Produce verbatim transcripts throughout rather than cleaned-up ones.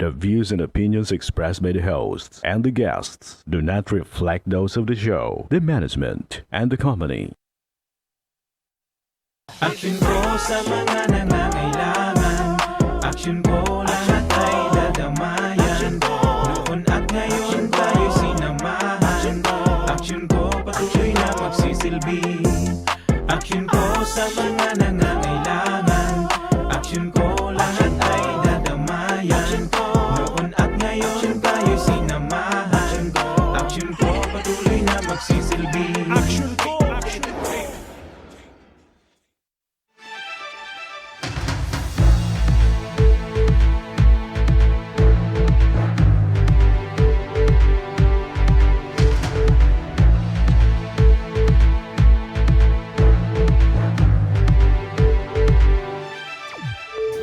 The views and opinions expressed by the hosts and the guests do not reflect those of the show, the management, and the company. Action ko sa mga nangangailangan. Action ko lahat ay dadamayan. Noon at ngayon tayo sinamahan. Action ko patuloy na magsisilbi. Action ko sa mga nangangailangan. Action ko lahat ay dadamayan. Noon at ngayon tayo sinamahan. Action ko patuloy na magsisilbi. Action ko, action ko.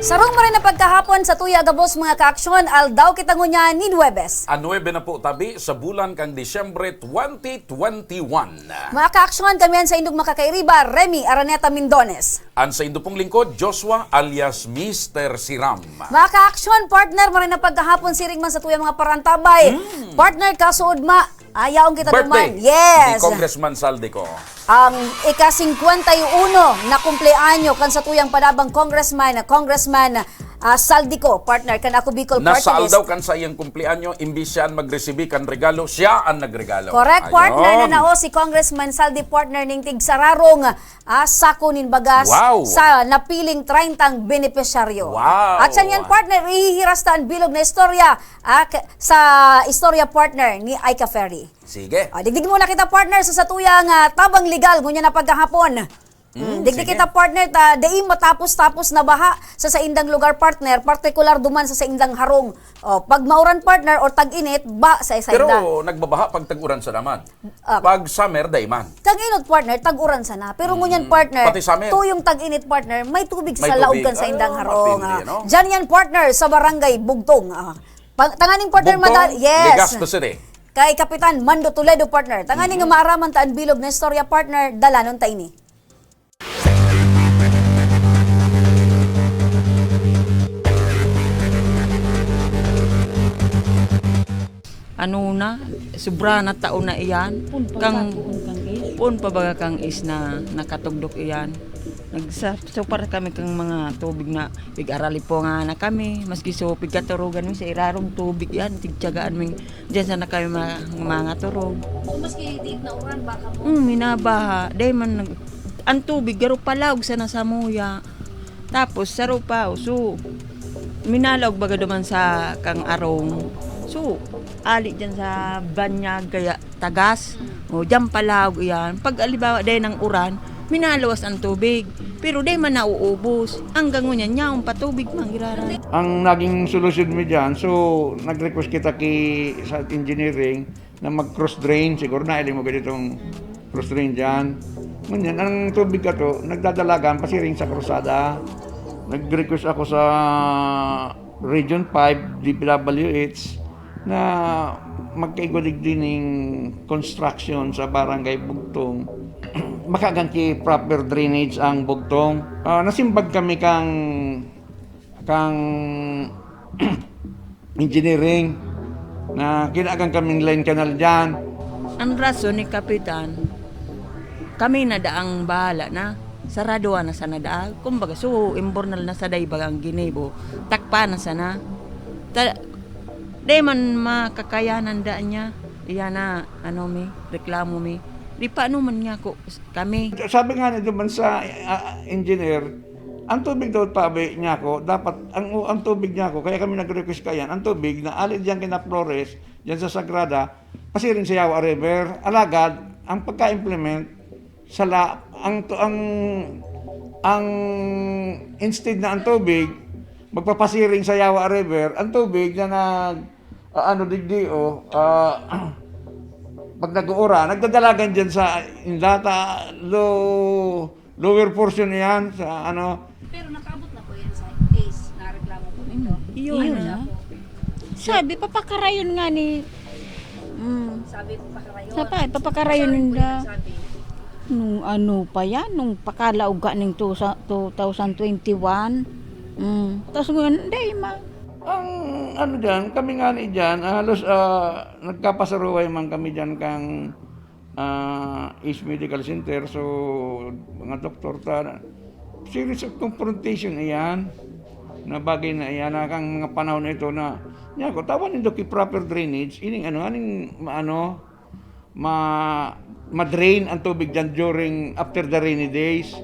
Sarong maray na pagkahapon sa tuya gabos, mga kaaksyon, aldaw kita ngunyan nin Huwebes. A nuebe na po tabi sa bulan kan Disyembre twenty twenty-one. Mga kaaksyon, kami an saindong makakairiba, Remy Araneta Mindones. An saindo pong lingkod, Joshua alias Mister Siram. Mga kaaksyon, partner, maray na pagkahapon, siring man sa tuyang mga paraantabay. Mm. Partner, kasuodma, ayaon kita Birthday duman. Yes. Ni Congressman Zaldy Co. Ang ika-singkwenta y uno na kumpleanyo kan satuyang panabang congressman, Congressman, ah, Zaldy Co, partner, kan Ako Bicol Party List. Nasaal daw kan saiyang kumpleanyo, imbis siya an magresibi kan regalo, siya an nagregalo. Correct, partner. Ayun. Nanao si Congressman Zaldy, partner, ning tigsararong, ah, sako nin bagas, wow, sa napiling treyntang benepisyaryo. Wow. At siya niyan, partner, ihihiras ta an bilog na istorya, ah, k-, sa istorya, partner, ni Aika Ferry. Sige. O, digdig muna kita, partner, sa satuyang, ah, tabang legal ngunyan na pagkahapon. Mm, mm, digdi sige. Kita, partner, ta dai matapos-tapos na baha sa saindang lugar, partner, partikular duman sa saindang harong. O, pag mauran, partner, or tag-init, baha sa sainda. Pero nagbabaha pag tag-uran sana man. Ah. Pag summer, dai man. Tag-init, partner, tag-uran sana. Pero ngunyan, mm, partner, pati summer, tuyong tag-init, partner, may tubig sa laog kan saindang harong. May tubig. Ah, matindi, no? Diyan yan, partner, sa Barangay Bugtong. Ah. Pag, tanganing, partner, Bugtong, madal-, yes. Legazpi City. Kay Kapitan Mando Toledo, partner. Tanganing, mm-hmm, nga maaraman ta an bilog na istorya, partner, dalanon ta ini. Ano na, sobra na taon na iyan. Poon pa kang, ba, poon kang is? Poon pa baga kang is na nakatugdok iyan. Nagsasupar kami kang mga tubig na pig-arali po nga na kami. Maski supig katurugan mi sa irarong tubig iyan, tigtiyagaan mi. Diyan sana kami ma-, mga turog. So, maski di na uran, baka mo? Hmm, minabaha. Dahil man nag-, ang tubig, garo palaog sana sa muya. Tapos, saro pa, so, minalaog baga duman sa kang arong. So, ali dyan sa banyag, kaya tagas. Mm. O, dyan palaog iyan. Pag, alibawa, dahil ng uran, minaluwas ang tubig. Pero di man nauubos. Hanggang ngunyan, yaon pa tubig, magiraray. Ang naging solusyon mi dyan, so, nag-request kita ki, sa engineering na mag-cross drain. Siguro na, iling mo ganitong cross drain dyan. Ngunyan, ang tubig ka to, nagdadalagan pasiring sa krusada. Nag-request ako sa Region five, D P W H, na magkaigwa digdi ning construction sa Barangay Bugtong. Makagan ki proper drainage ang Bugtong. Ah, nasimbag kami kang, kang engineering na kinagan kaming line canal dyan. Ang rason ni Kapitan, kami na daang bahala na. Saradoan na sana daa. Kumbaga, so, imbornal na sa daybaga ang ginibo. Takpan na sana. Ta-, di man makakayanan daan niya. Iyan na, ano mi, reklamo mi. Di paano man nga ko, kami. Sabi nga ni duman sa, ah, engineer, ang tubig daw tabi niya ko, dapat, ang, ang tubig niya ko, kaya kami nag-request kayan, ang tubig na alid diyan kina Flores, diyan sa Sagrada, pasiring sa Yawa River. Alagad, ang pagka-implement, sa la-, ang tu-, ang, ang instead na ang tubig magpapasiring sa Yawa River, ang tubig na nag-, ah, ano, digdi, oh, ah, pag nag-uuran, nagdadalagan dyan sa Indata, lo-, lower portion yan, sa ano. Pero nakaabot na po yan sa ace, nareklamo po nito. Mm, yun. Ano na po? Sabi, papakarayon nga ni, mm. Sabi, papakarayon. Sa pa, papakarayon. Saan po ninda. Yung nagsabi? Nung ano pa yan, nung pakalaog ka ning tu-, sa two thousand twenty-one. Mm. Tapos ngayon, hindi, ma-, Ang ano diyan, kami ngani diyan, halos, ah, nagkapasaruhay man kami diyan kan, ah, East Medical Center. So, mga doktor ta, series of confrontation iyan, na bagay na iyan, na kan mga panahon na ito na, niya ko, tawan nindo ki proper drainage, ining ano, aning maano, ma-, ma-drain ang tubig diyan during, after the rainy days.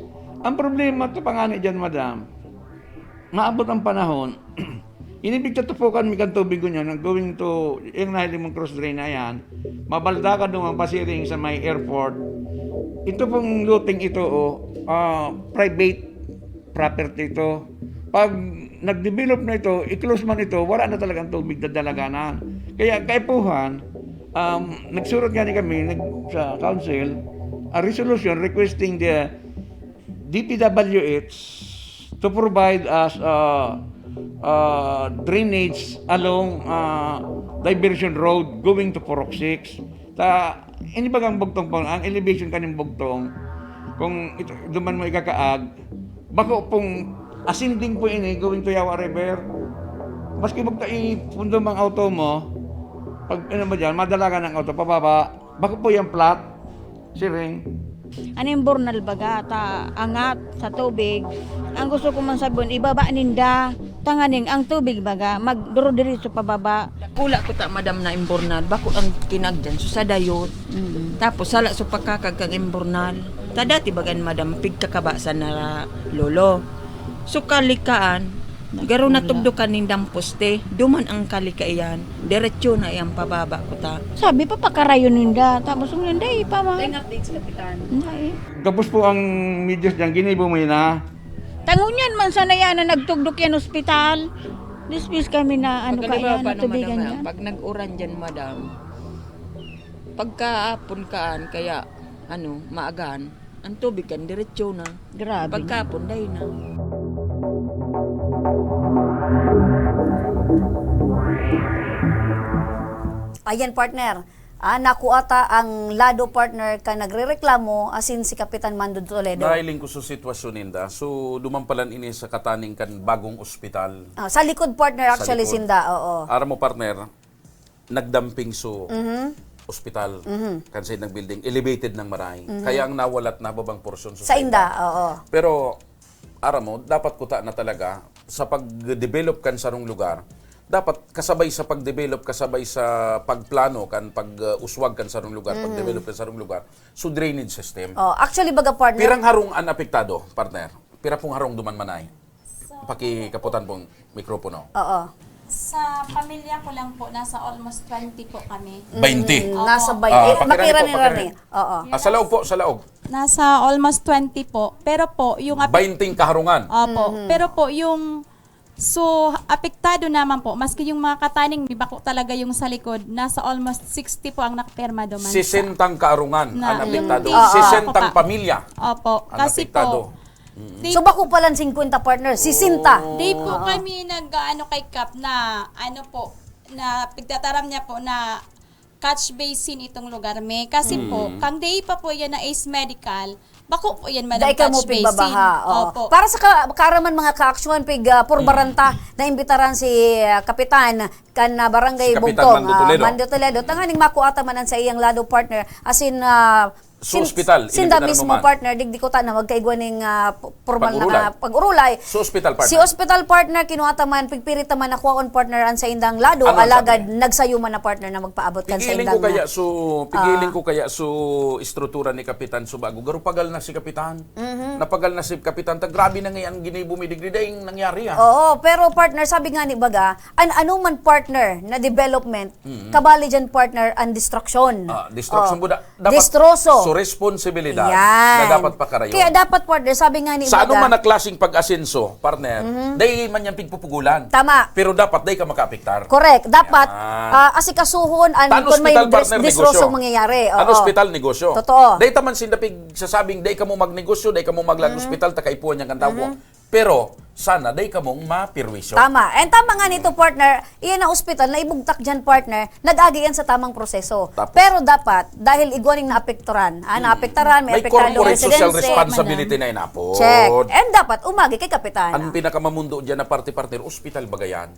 Ang problema, ito pa ngani diyan, madam, maabot ang panahon, inibig tatupukan mi kan tubig ko niyan, going to, yung nahiling mong cross drain na yan, mabalda ka doon ang pasiring sa may airport. Ito pong loteng ito, oh, ah, private property ito. Pag nag-develop na ito, i-close man ito, wala na talagang tubig dadalaganan. Kaya kaipuhan, um, nagsurat nga ni kami nag, sa council, a resolution requesting the D P W H to provide us, uh, uh, drainage along, uh, diversion road going to Purok six. Ta, ini bagang bugtong po, ang elevation kaning bugtong, kung ito, duman mo ikakaag, bako pong ascending po ini, going to Yawa River. Maski magta-, ipundo mang auto mo, pag ano mo dyan, madalagan ang auto, pababa. Bako po yung flat, siring. Ano yung bornal baga, ta angat sa tubig. Ang gusto ko man sabon, ibaba ninda. Tanganing ang tubig baga, magduro-diretso pababa. Dakula ko ta, madam, na imbornal. Bako ang kinagdan, so sa dayot. Mm. Tapos, sala so pakakag kang imbornal. Ta dati bagan, madam, pigkakabasan na lolo. So, kalikaan, garo natugdokan nindang poste. Duman ang kalikaiyan. Diretso na iyang pababa ko ta. Sabi pa, pakarayon ninda. Tapos, ang ninda, eh, pa, ma. Tayong update sa kapitan. Hindi, eh. Gabos po ang medyas dyan, ginibo mo yun, ha? Tangunyan man sana yan na nagtugdok yan ospital. Dispis kami na ano Pag ka halimbawa, yan, paano, natubigan madam, yan. Pag nag-uran dyan, madam, pagkahapon kaan, kaya, ano, maagaan, ang tubig kan diretso na. Grabe na. Pagkahapon, dahil na. Ayan, partner. Ah, naku ata ang lado, partner, ka nagrereklamo, asin si Kapitan Mando Toledo. Nahiling ko sa sitwasyon ninda. So, duman palan ini sa kataning kan bagong ospital. Ah, sa likod, partner, Sa actually, likod. sinda, oo. Aram mo, partner, nagdamping so Mhm. ospital, Mhm. kan sa indang building, elevated ng maray. Mhm. Kaya ang nawalat na babang porsyon so Sa sa inda, inda. oo. Pero, aram mo, dapat kuta na talaga sa pag-develop kan sarong lugar, dapat kasabay sa pag-develop, kasabay sa pagplano kan pag, uh, uswag kan sarong lugar, Mhm. pag-develop kan sarong lugar, so drainage system. Oh, actually, baga, partner. Pirang harong an apektado, partner? Pira pong harong duman manay? Sa Pakikaputan pong mikropono. Oo. Sa pamilya ko lang po, nasa almost twenty po kami. Baynte. Mm, Opo. nasa baynte. Ah, Eh, pakirani makirani po, rani. pakirani. Oo. Ah, sa laog po, sa laog. Nasa almost twenty po. Pero po, yung ape- Baynting kaharungan. Opo. Mhm. Pero po, yung, so, apektado naman po, maski yung mga kataning, may bako talaga yung sa likod, nasa almost sixty po ang nakapirma duman sa Sesentang kaarungan Na ang yung apektado. di- Sesentang Opo. pamilya Opo. ang Kasi apektado. po, Mm. di So, bako palan singkwenta, partner, sisenta. Oo. Di po Oo. kami nag-aano kay Kap na, ano po, na pigtataram niya po na catch basin itong lugar mi. Kasi po, Mm. kang day pa po yan na Ace Medical, bako po yan, madam, Dai ka mo catch basin. pigbabaha, oo. Opo. Para sa ka-, kaaraman mga kaaksyon, pig, ah, purbaranta, Mm. naimbitaran si, ah, Kapitan, kan, ah, Barangay Si Kapitan Bugtong, Mando ah, Toledo. Mando Toledo. Tanganing makuha ta man ang sa iyang lado, partner. As in, ah, Sa sin-, ospital, sinda inimbitaran mo mismo, man. partner, digdi ko ta na magkaigwa ning, ah, p-, pormal na Pag-urulay. nga pag-urulay. Sa ospital, partner. Si ospital, partner, kinuha ta man, pigpirit ta man na kuhaon, partner, ang sa indang lado, Ano ang alagad sabi? nagsayo man na, partner, na magpaabot kan sa Pigiling indang ko kaya na so, pigiling Ah. ko kaya so estruktura ni Kapitan Subago. Garo pagal na si Kapitan. Mhm. Napagal na si Kapitan. Ta grabe na nga ang ginibo mi digdi. Dahil nangyari, ah. Oo, pero, partner, sabi nga ni baga, an ano man, partner, na development, Mhm. kabali dyan, partner, ang destruction. Ah, destruction Oh. po da-, dapat Destroso. so responsibilidad Yan. na dapat pakarayon. Kaya dapat, partner, sabi nga ni Sa baga, anuman na klaseng pag-asenso, partner, Mhm. dahil man yan pigpupugulan. Tama. Pero dapat dahil ka makaapektar. Correct. Dapat, Yan. ah, asikasuhon an Tan kung may ospital, des-, partner, destroso negosyo. mangyayari. An Oo. ospital, negosyo. Totoo. Dahil taman sinda pig-, sasabing, dahil ka mo magnegosyo, dahil ka mo maglag Mhm. ospital, takaipuan niya kan tawo. Mhm. Pero, sana, dahil ka mong mapirwisyo. Tama. And tama nga nito, partner, iyan ang ospital na ibugtak dyan, partner, nag-agi yan sa tamang proseso. Tapos? Pero dapat, dahil igwa ning naapekturan, ah, Hmm. naapektaran, may May apektado, corporate social residente, responsibility manan. na inapod. Check. And dapat, umagi kay Kapitan. Ang pinakamamundo dyan na parte-partner, ospital baga yan.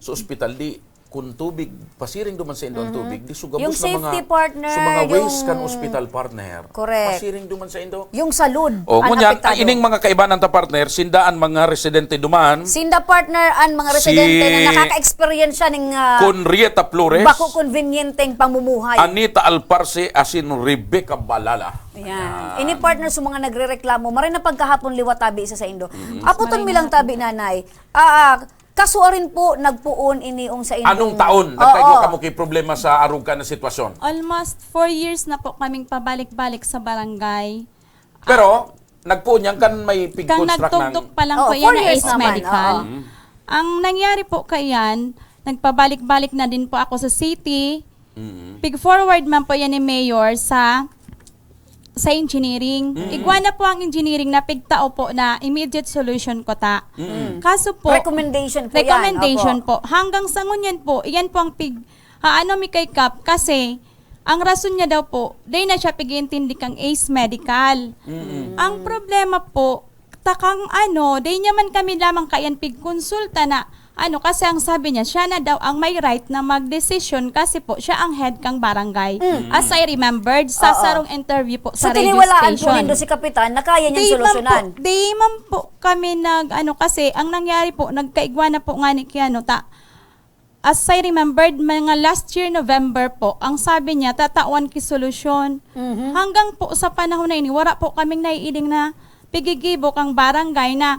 sa ospital, di, kung tubig, pasiring duman sa indo ang Mhm. tubig, di, so Yung gabos na mga, safety partner, sa mga waste kan yung ospital partner, Correct. pasiring duman sa indo. Yung salud, Oh, ang ngunyan, apektado. Ining mga kaibanan ta partner, sinda an mga residente duman. Sinda partner, ang mga Si residente na nakaka-experience siya ning, ah, Conrieta Flores, bako konbinyenteng pamumuhay. Anita Alparse, asin Rebecca Balala. Ayan. Ayan. Ini partner sa mga nagrereklamo, maray na pagkahapon liwat tabi isa sa indo. Mhm. Aputon Maray mi lang na. tabi, nanay. Ah, ah, Kaso arin po, nagpoon ini ong sa indong Anong taon Oo. nagkaigwa kamo ki problema sa arog kan na sitwasyon? Almost four years na po kaming pabalik-balik sa barangay. Pero, nagpoon yan kan may Kang pigconstruct ng nagtugtok pa lang Oo, po yan four na years ace naman, medical. oo. Mm. Ang nangyari po kayan, nagpabalik-balik na din po ako sa city. Mm. Pig-forward man po yan ni Mayor sa sa engineering. Mm. Igwa na po ang engineering na pigtao po na immediate solution ko ta. Mm. Kaso po, Recommendation po yan, recommendation opo. po. Hanggang sa ngunyan po, iyan po ang pig-, haano mi kay Kap kasi ang rason niya daw po, dai na siya pig-iintindi kang ace medical. Mm. Ang problema po, takang ano, dai niya man kami lamang kaiyan pigkonsulta na ano, kasi ang sabi niya, siya na daw ang may right na magdesisyon kasi po, siya ang head kang barangay. Mm. As I remembered, sa Oo. sarong interview po So, sa radio tiniwalaan po station. nindo si Kapitan na kaya niyang Di man solusyonan? po, di man po kami nag, ano, kasi ang nangyari po, nagkaigwa na po nga ni Kiano, ta, as I remembered, mga last year November po, ang sabi niya, tatawan ki solusyon. Mhm. Hanggang po sa panahon na ini, wala po kaming naiiling na pigigibo kang barangay na,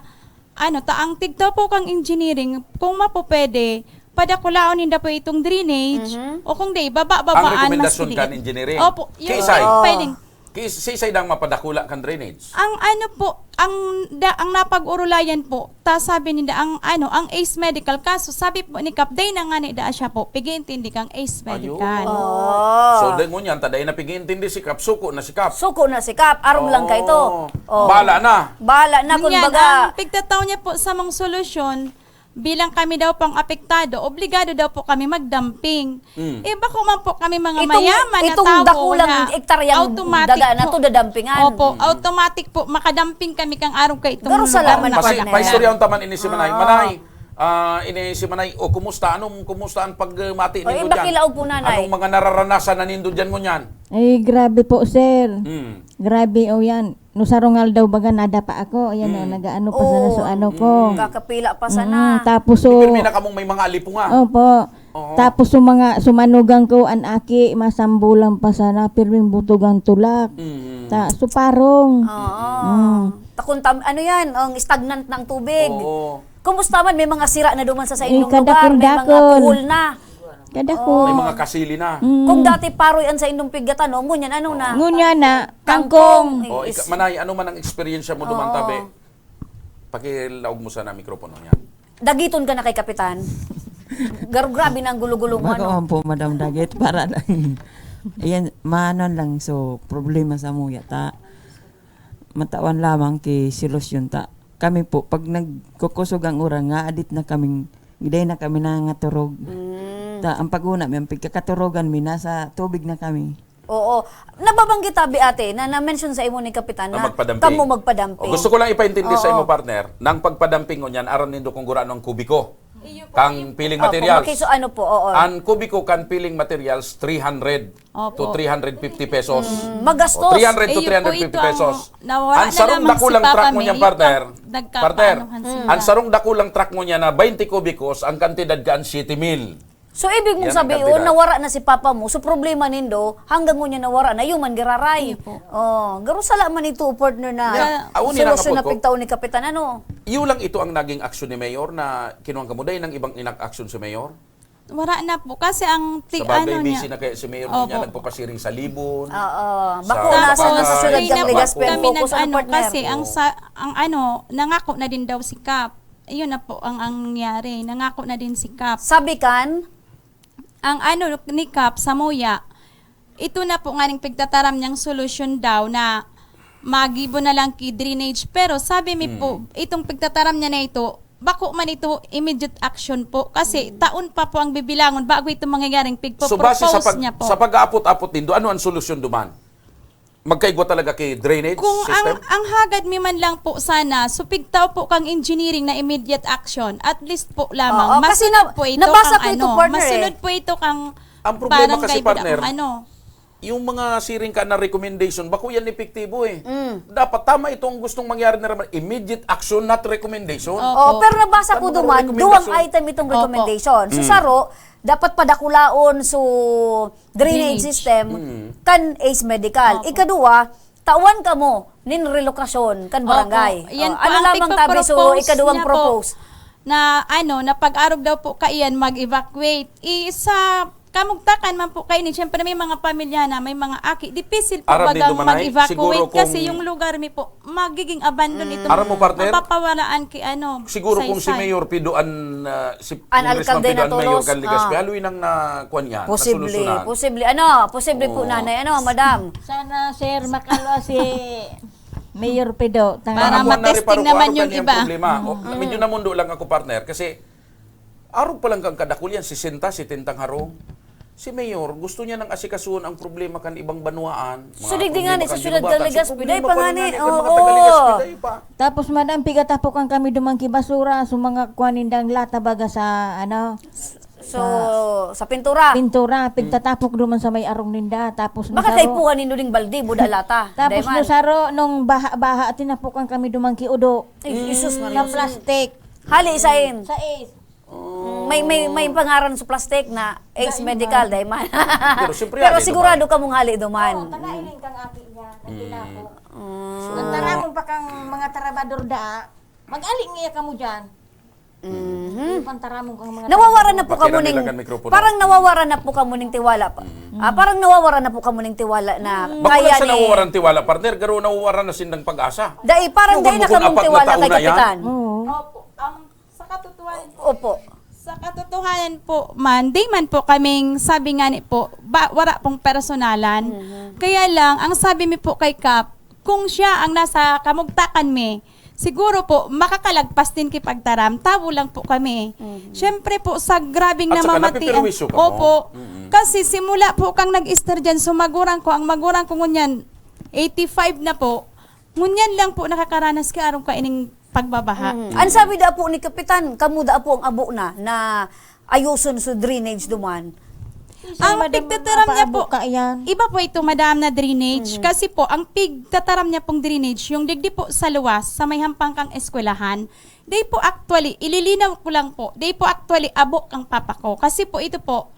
ano, ta, ang tigtao po kang engineering, kung mapupwede, padakulaon ninda po itong drainage, Mhm. o kung di, baba-babaan Ang rekomendasyon maski kan di. engineering. Opo, yung Kiisay? pwedeng. Kis-, sisay dang mapadakula kan drainage? Ang ano po, ang da-, ang napag-urulayan po, ta sabi ninda, ang ano, ang ace medical, kaso sabi po ni Kap, day na nga ni daa siya po, pigi-intindi kang ace Ayun. medical. Oh. So, dahil ngunyan, ta dai na pigi-intindi si Kap, suko na si Kap. Suko na si Kap, arog lang ka ito. Oh. Oh. Bala na. Bala na, Ngunyan, kumbaga. ang pigtataw niya po sa mga solusyon, bilang kami daw pang apektado, obligado daw po kami magdamping. Mm. Eh, bako man po kami mga Itong, mayaman na itong tao dakulang na hektaryang automatic daga na po. to, dadampingan. Opo, Mm. automatic po, makadamping kami kang araw kay itong Garo lugar salamat na po, Pasi-, Manay. paistoryahon ta man ini si Manay. Ah. Manay, ah, ini si Manay, o kumusta? Anong, kumusta ang pagmati O, nindo iba dyan? kilaog po, Nanay. Anong mga nararanasan na nindo dyan ngunyan? Ay, grabe po, sir. Mm. Grabe, o yan. No sarong aldaw baga nadapa ako, ayan na, Mm. nag-aano pa sana Oo. so ano ko. Mm. Kakapila pa sana. Mm, tapos so Pirmi na kamong may mga alipunga. Opo. Oo. Tapos so mga sumanugang ko, an aki, masambulan pa sana, pirming butugang tulak. Mm. Ta, suparong. Oo. Mm. Takon tam-, ano yan, ang stagnant ng tubig. Oo. Kumusta man? May mga sira na duman sa, sa Eh, inyong kada lugar, may mga kundakon. kuhol na. Kada Oo. ko. May mga kasili na. Mm. Kung dati paroy an sa indong pigatan, o, ngunyan, ano na? Ngunyan na, Kangkong. kangkong. O, Is- ika-, Manay, ano man ang eksperyensya mo duman Oo. tabi? Pakilaog mo sana ang mikropono niya. Dagiton ka na kay Kapitan. Garo, grabe na ang gulo-gulo mo, Bago ano? man po, Madam Dagit, para lang. Ayan, maano lang, so, problema sa muya, ta. Matawan lamang ki solusyon ta. Kami po, pag nagkukusog ang uran, nga adit na kaming, dai na kami nangaturog. Mm. Ta, ang paguna mi, ang pagkakaturogan mi, nasa tubig na kami. Oo. Nababanggit tabi, ate, na na-mention sa imo ni Kapitan Ah, na magpadamping. kamo magpadamping. O, gusto ko lang ipaintindi sa Oo. imo, partner, nang pagpadamping ngunyan, aram nindo kung gurano ang kubiko. Iyo po, Kang iyo po. piling Opo, materials. makiso-, ano po, oo. Ang kubiko kan piling materials, three hundred Opo. to three hundred fifty pesos. Mm, magastos. O, three hundred to Iyo po three hundred fifty ito ang pesos. nawala Ang na sarong lamang si dakulang Papa truck mo May, niyan, partner. yung nagkakaano Partner, han Mm. sinda. ang sarong dakulang truck mo niyan na twenty kubikos, ang kantidad kaan siyete mil. So, ibig mong Yan ang sabihin, kantidad. nawara na si Papa mo. So, problema nindo, hanggang ngunyan nawara na, iyo man giraray. Iyo po. Oh, garo sala man ito, partner, na Yan. Aw, ni solusyon na nangapot ko. pigtao ni Kapitan, ano? Iyo lang ito ang naging aksyon ni Mayor na kinuha ka mo. Dahil nang ibang inak-aksyon si Mayor? Wala na po. Kasi ang ti-, Sa bagay, ano niya busy na kaya si Mayor Opo. niya, nagpapasiring sa Libon, Oo. sa Bako na sa Batangas, Nasyonal Tapos, Diyang hindi na po Legazpi ang kami focus, ano, nag-ano, partner? kasi ang Oo. sa, ang ano, nangako na din daw si Kap. Ayun na po ang, ang nangyari. Nangako na din si Kap. Sabi kan? Ang ano ni Kap, sa Muya, ito na po nga ning pigtataram niyang solusyon daw na magibo na lang ki drainage. Pero sabi mi po, Mm. itong pigtataram niya na ito, bako man ito immediate action po. Kasi Mm. taon pa po ang bibilangon bago ito mangyayaring So, base sa pigpo-propose pag-, niya po. sa pag-aapot-apot nindo, ano ang solusyon duman? Magkaigwa talaga ki drainage Kung system? Ang, ang hagad mi man lang po sana, supigtaw po kang engineering na immediate action, at least po lamang, Oo, kasi masunod na- po ito nabasa kang ko ito, ano, partner, eh. Masunod po ito kang Ang problema barangay kasi, bida partner, kung ano. Yung mga siring ka na recommendation, bako yan epektibo eh. Mm. Dapat tama itong gustong mangyari na naman, immediate action, not recommendation. Oo. Oh, pero nabasa ko Ano duman, mga duwang recommendation? item itong Opo. recommendation. So, saro, dapat padakulaon so drainage Drainage. system Mm. kan A C E Medical. Mm. Ikaduwa, tawan kamo nin relokasyon kan barangay. Opo. Yan Oh, po ano ang lamang tabi so pigpapropose ikaduwang niya po propose? Na ano, na pag-arog daw po kaiyan mag-evacuate. Isa, kamugtakan man po kaini, siyempre may mga pamilya na, may mga aki. Dipisil po Aram din bagang dumanay, mag-evacuate siguro kasi kung yung lugar mi po, magiging abandon ito. Aram mo, partner? Mapapawalaan ki ano, Siguro kung si Saysay. Mayor Pido an ah, si An Congressman alkalde Pido na an Mayor Tolos, Caldegas, ah. haloy nang na kuan yan, Posible, nasolusyonan. posible. Ano, posible po Oo. nanay, ano, madam? Sana, sir, makalwa si Mayor Pido. Tang- Para Ako, matesting nareparo ko, naman ano yung kanyang iba. Problema. O, medyo namundo lang ako, partner, kasi arog pa lang kang kadakul yan, sesenta, setenta ang harong. Si Mayor, gusto niya nang asikasuhon ang problema kan ibang banwaan. So, mga digdi nga problema ni sa kan siyudad Guinobatan. Legazpi, Problema day pa pa nga lang ni, nga ni, kan mga oo. taga-Legazpi, day pa. Tapos, madam, pigatapokan kami duman ki basura, so mga kuan nindang lata baga sa, ano, So, sa pintura. Pintura, pigtatapok duman sa may arong ninda. Tapos, Baka masaro. kaipuhan nindo ning balde, buda lata. Tapos, Dayman. Nusaro, nung baha-baha, tinapokan kami duman ki udo. Ay, Jesus Sa Maria. Plastic. Hali sa in. Sa is. May, may, may pangaran sa plastic na Ace Dayman. Medical, Dayman. Pero siyempre, Pero hali sigurado duman. Kamong hali duman. Oo, kanailin kang aki niya. Natinapok. Ang taramon pa kang mga trabador da, mag-ali niya kamo dyan. Mhm. Ang taramon kang mga Nawawaran na po Bakit kamo ang ning nilagan mikropono? Parang nawawaran na po kamo ning tiwala pa. Ah, parang nawawaran na po kamo ning tiwala na Bako kaya lang sa ni nawawaran tiwala, partner, pero nawawaran na sindang pag-asa. Dai, parang Yung dai na bukong kamong apat na tiwala taon kay na yan? Kapitan. Oo. Opo, ang sa katotohanan po, Opo. Sa katotohanan po man, di man po kaming sabi nga ni po, ba, wala pong personalan. Kaya lang, ang sabi mi po kay Kap, kung siya ang nasa kamugtakan mi, siguro po, makakalagpas din ki pagtaram, tawo lang po kami. Siyempre po, sa grabing At saka namamatian. napiperwisyo ka mo. Opo. Mm-mm. Kasi simula po kang nag-istar dyan, so magurang ko, ang magurang ko ngunyan, eighty-five na po. Ngunyan lang po nakakaranas ki arong kaining pagbabaha. Mm. Ang sabi da po ni Kapitan, kamo da po ang abo na, na ayuson so drainage duman. Ang Madam, pigtataram niya po, mapaabo ka yan. Iba po ito, madam, na drainage. Kasi po, ang pigtataram niya pong drainage, yung digdi po sa luwas, sa may hampang kang eskwelahan. They po actually, ililinaw ko lang po, they po actually abo kang papa ko. Kasi po, ito po,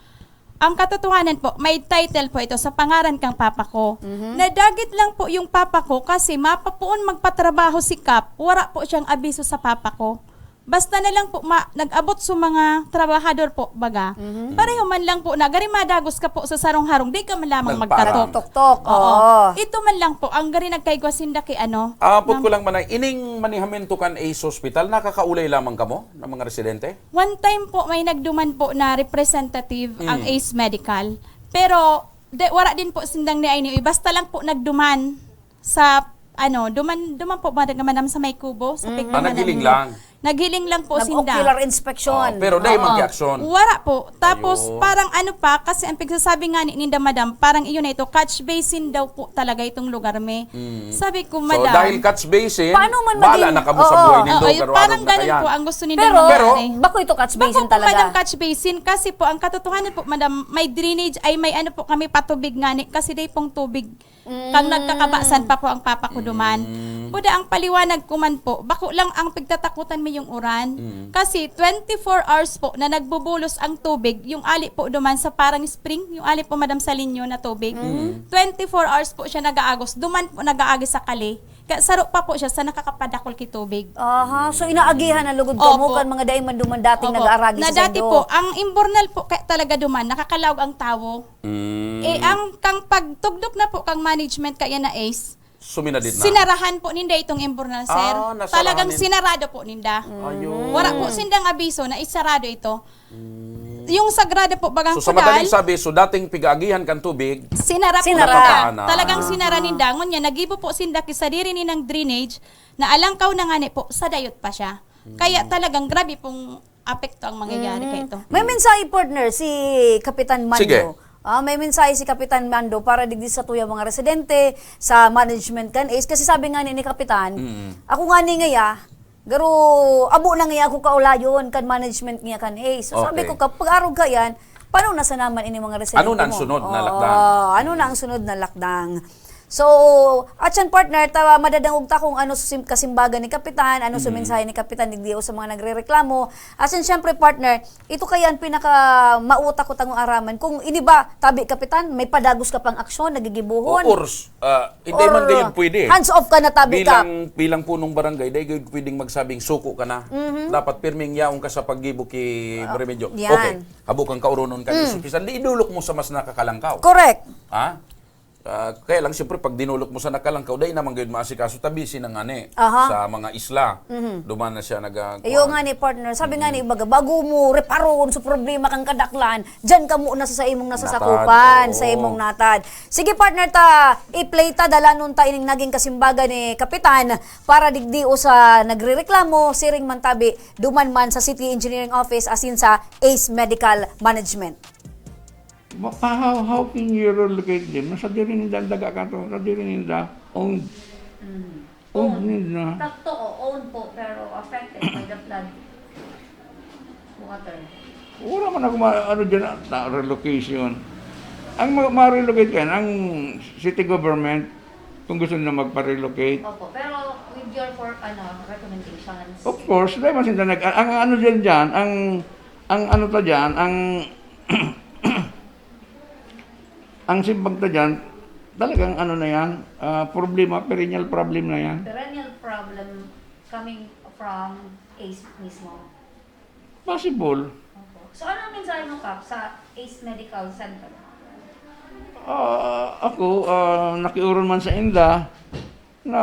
ang katotohanan po, may title po ito sa pangaran kang papa ko. Nadagit lang po yung papa ko kasi mapapuon magpatrabaho si Kap, wala po siyang abiso sa papa ko. Basta na lang po, ma, nag-abot sa mga trabahador po, baga. Pareho man lang po na, gari madagos ka po sa sarong harong, di ka man lamang Nagparang. magkatok. Toktok, Oo. oo. Ito man lang po, ang gari nagkaigwa sinda kay ano. Apot ko lang manay, ining manihamentu kan Ace Hospital, nakakaulay lamang kamo ng mga residente? One time po, may nagduman po na representative ang Ace Medical. Pero, de, wala din po sindang ni Ainiwi. Basta lang po nagduman sa, ano, duman, duman po, madam, madam, sa may kubo, sa Ah, pigdumanan naghiling mo. Lang. Naghiling lang po sinda. Nag-ocular inspection. Oh, pero dahil Oo. mag-action. Wala po. Tapos, Ayun. Parang ano pa, kasi ang pigsasabi nga ni Ninda, madam, parang iyon na ito, catch basin daw po talaga itong lugar, me. Sabi ko, So, madam, dahil catch basin, Paano man bahala maging- na kamo sa Oo. buhay nindo, Oo, yun, pero parang arog na ganun kayan. po ang gusto nila Pero, mangyari. Bako ito catch basin Bako po, talaga. Madam, catch basin kasi po ang katotohanan po, madam, may drainage ay may ano po kami, patubig nga ni, kasi day pong tubig kang nagkakabasan pa po ang papa ko duman. Buda ang paliwanag ko man po, bako lang ang pigtatakutan mi yung uran. Kasi twenty-four hours po na nagbubulos ang tubig, yung ali po duman sa parang spring, yung ali po, madam, sa linyo na tubig. Twenty-four hours po siya nag-aagos, duman po nag-aagi sa kali. Kaya saro pa po siya sa nakakapadakol ki tubig. Aha, so inaagihan na lugod kamo Opo. kan mga dai man duman dating Opo. nag-aaragi Na sa dati sendo. Po, ang imbornal po, kaya talaga duman, nakakalaog ang tawo. Mm. Eh, ang kang pagtugdok na po kang management kaya na Ace, Suminadit na. Sinarahan po ninda itong imbornal, sir. Ah, nasarahan Talagang nin- sinarado po ninda. Ayun. Wala po sindang abiso na isarado ito. Yung sagrado po, bagang So, sa kudal, madaling sabi, so dating pigaagihan kan tubig, sinara po Sinara. ninda. Napaka-, na. Talagang sinara ninda. Ngunyan, nagibo po sinda ki sadiri ninang drainage na alangkaw na nga ni po, sadayot pa siya. Kaya talagang grabe pong apekto ang mangyayari kay ito. May mensahe, partner, si Kapitan Manyo. Sige. Ah, may mensahe si Kapitan Mando para digdi sa tuyang mga residente, sa management kan Ace. Kasi sabi nga ni, ni Kapitan, Mm. "Ako nga ni ngaya, garo abo na ngaya ako kaulayon kan management niya kan Ace." So, sabi Okay. ko, "Kapag arog ka yan, paano na sa naman ini mga residente Ano na ang mo?" sunod na Oo, lakdang? ano na ang sunod na lakdang? So, at yan, partner, ta, madadangog ta kung ano sa sim-, kasimbagan ni Kapitan, ano sa Mm. mensahe ni Kapitan, digdi o sa mga nagrereklamo. At yan, syempre, partner, ito kaya ang pinaka mautak ko tangong araman. Kung ini ba, tabi, Kapitan, may padagos ka pang aksyon, nagigibuhon. O, or, ah, hindi Or man gayon pwede. hands off ka na, tabi, Kap. Bilang, bilang punong barangay, dahil gayon pwedeng magsabing suko ka na. Mhm. Dapat pirming yaon ka sa paggibo ki Ah, Remedyo. yan. Okay, habo kang kauronon ka Mm. ni Supisan, di idulok mo sa mas nakakalangkaw. Correct. Ha? Ah, kaya lang, siyempre, pag dinulok mo sa nakalangkaw, dai naman gayon maasikaso, tabi sinang ani Aha. sa mga isla. Mhm. Duman na siya nag, ah, Iyo kuwan. nga ni, partner, sabi nga ni, Mm. baga, bago mo reparon sa problema kang kadaklan, diyan ka muna sa, sa imong Natad, nasasakupan, sa oo. imong natad. Sige, partner, ta, i-play ta, dalanon ta ining naging kasimbagan ni Kapitan para digdi o sa nagrereklamo, siring man tabi, duman man sa City Engineering Office, asin sa Ace Medical Management. But how, how can you relocate them? Nasa diri ninda ang daga kato, sa diri ninda. Owned. Mm. Owned Owned. ninda. Takto, o, owned po, pero affected by the flood water. Wala man ako ma-, ano dyan, ah, ta-, relocation. Ang ma-, ma-relocate yan, ang city government, kung gusto nila magpa-relocate. Opo, pero with your for, ano, recommendations. Of course, dahil man sila nag-, ang ano dyan dyan, ang, ang ano ta dyan, ang Ang simbag ta diyan, talagang ano na yan, ah, problema, perennial problem na yan. Perennial problem coming from Ace mismo. Possible. Opo. So, ano ang mensahe mo, Kap, sa Ace Medical Center? Ah, ako, ah, nakiuron man sa inda, na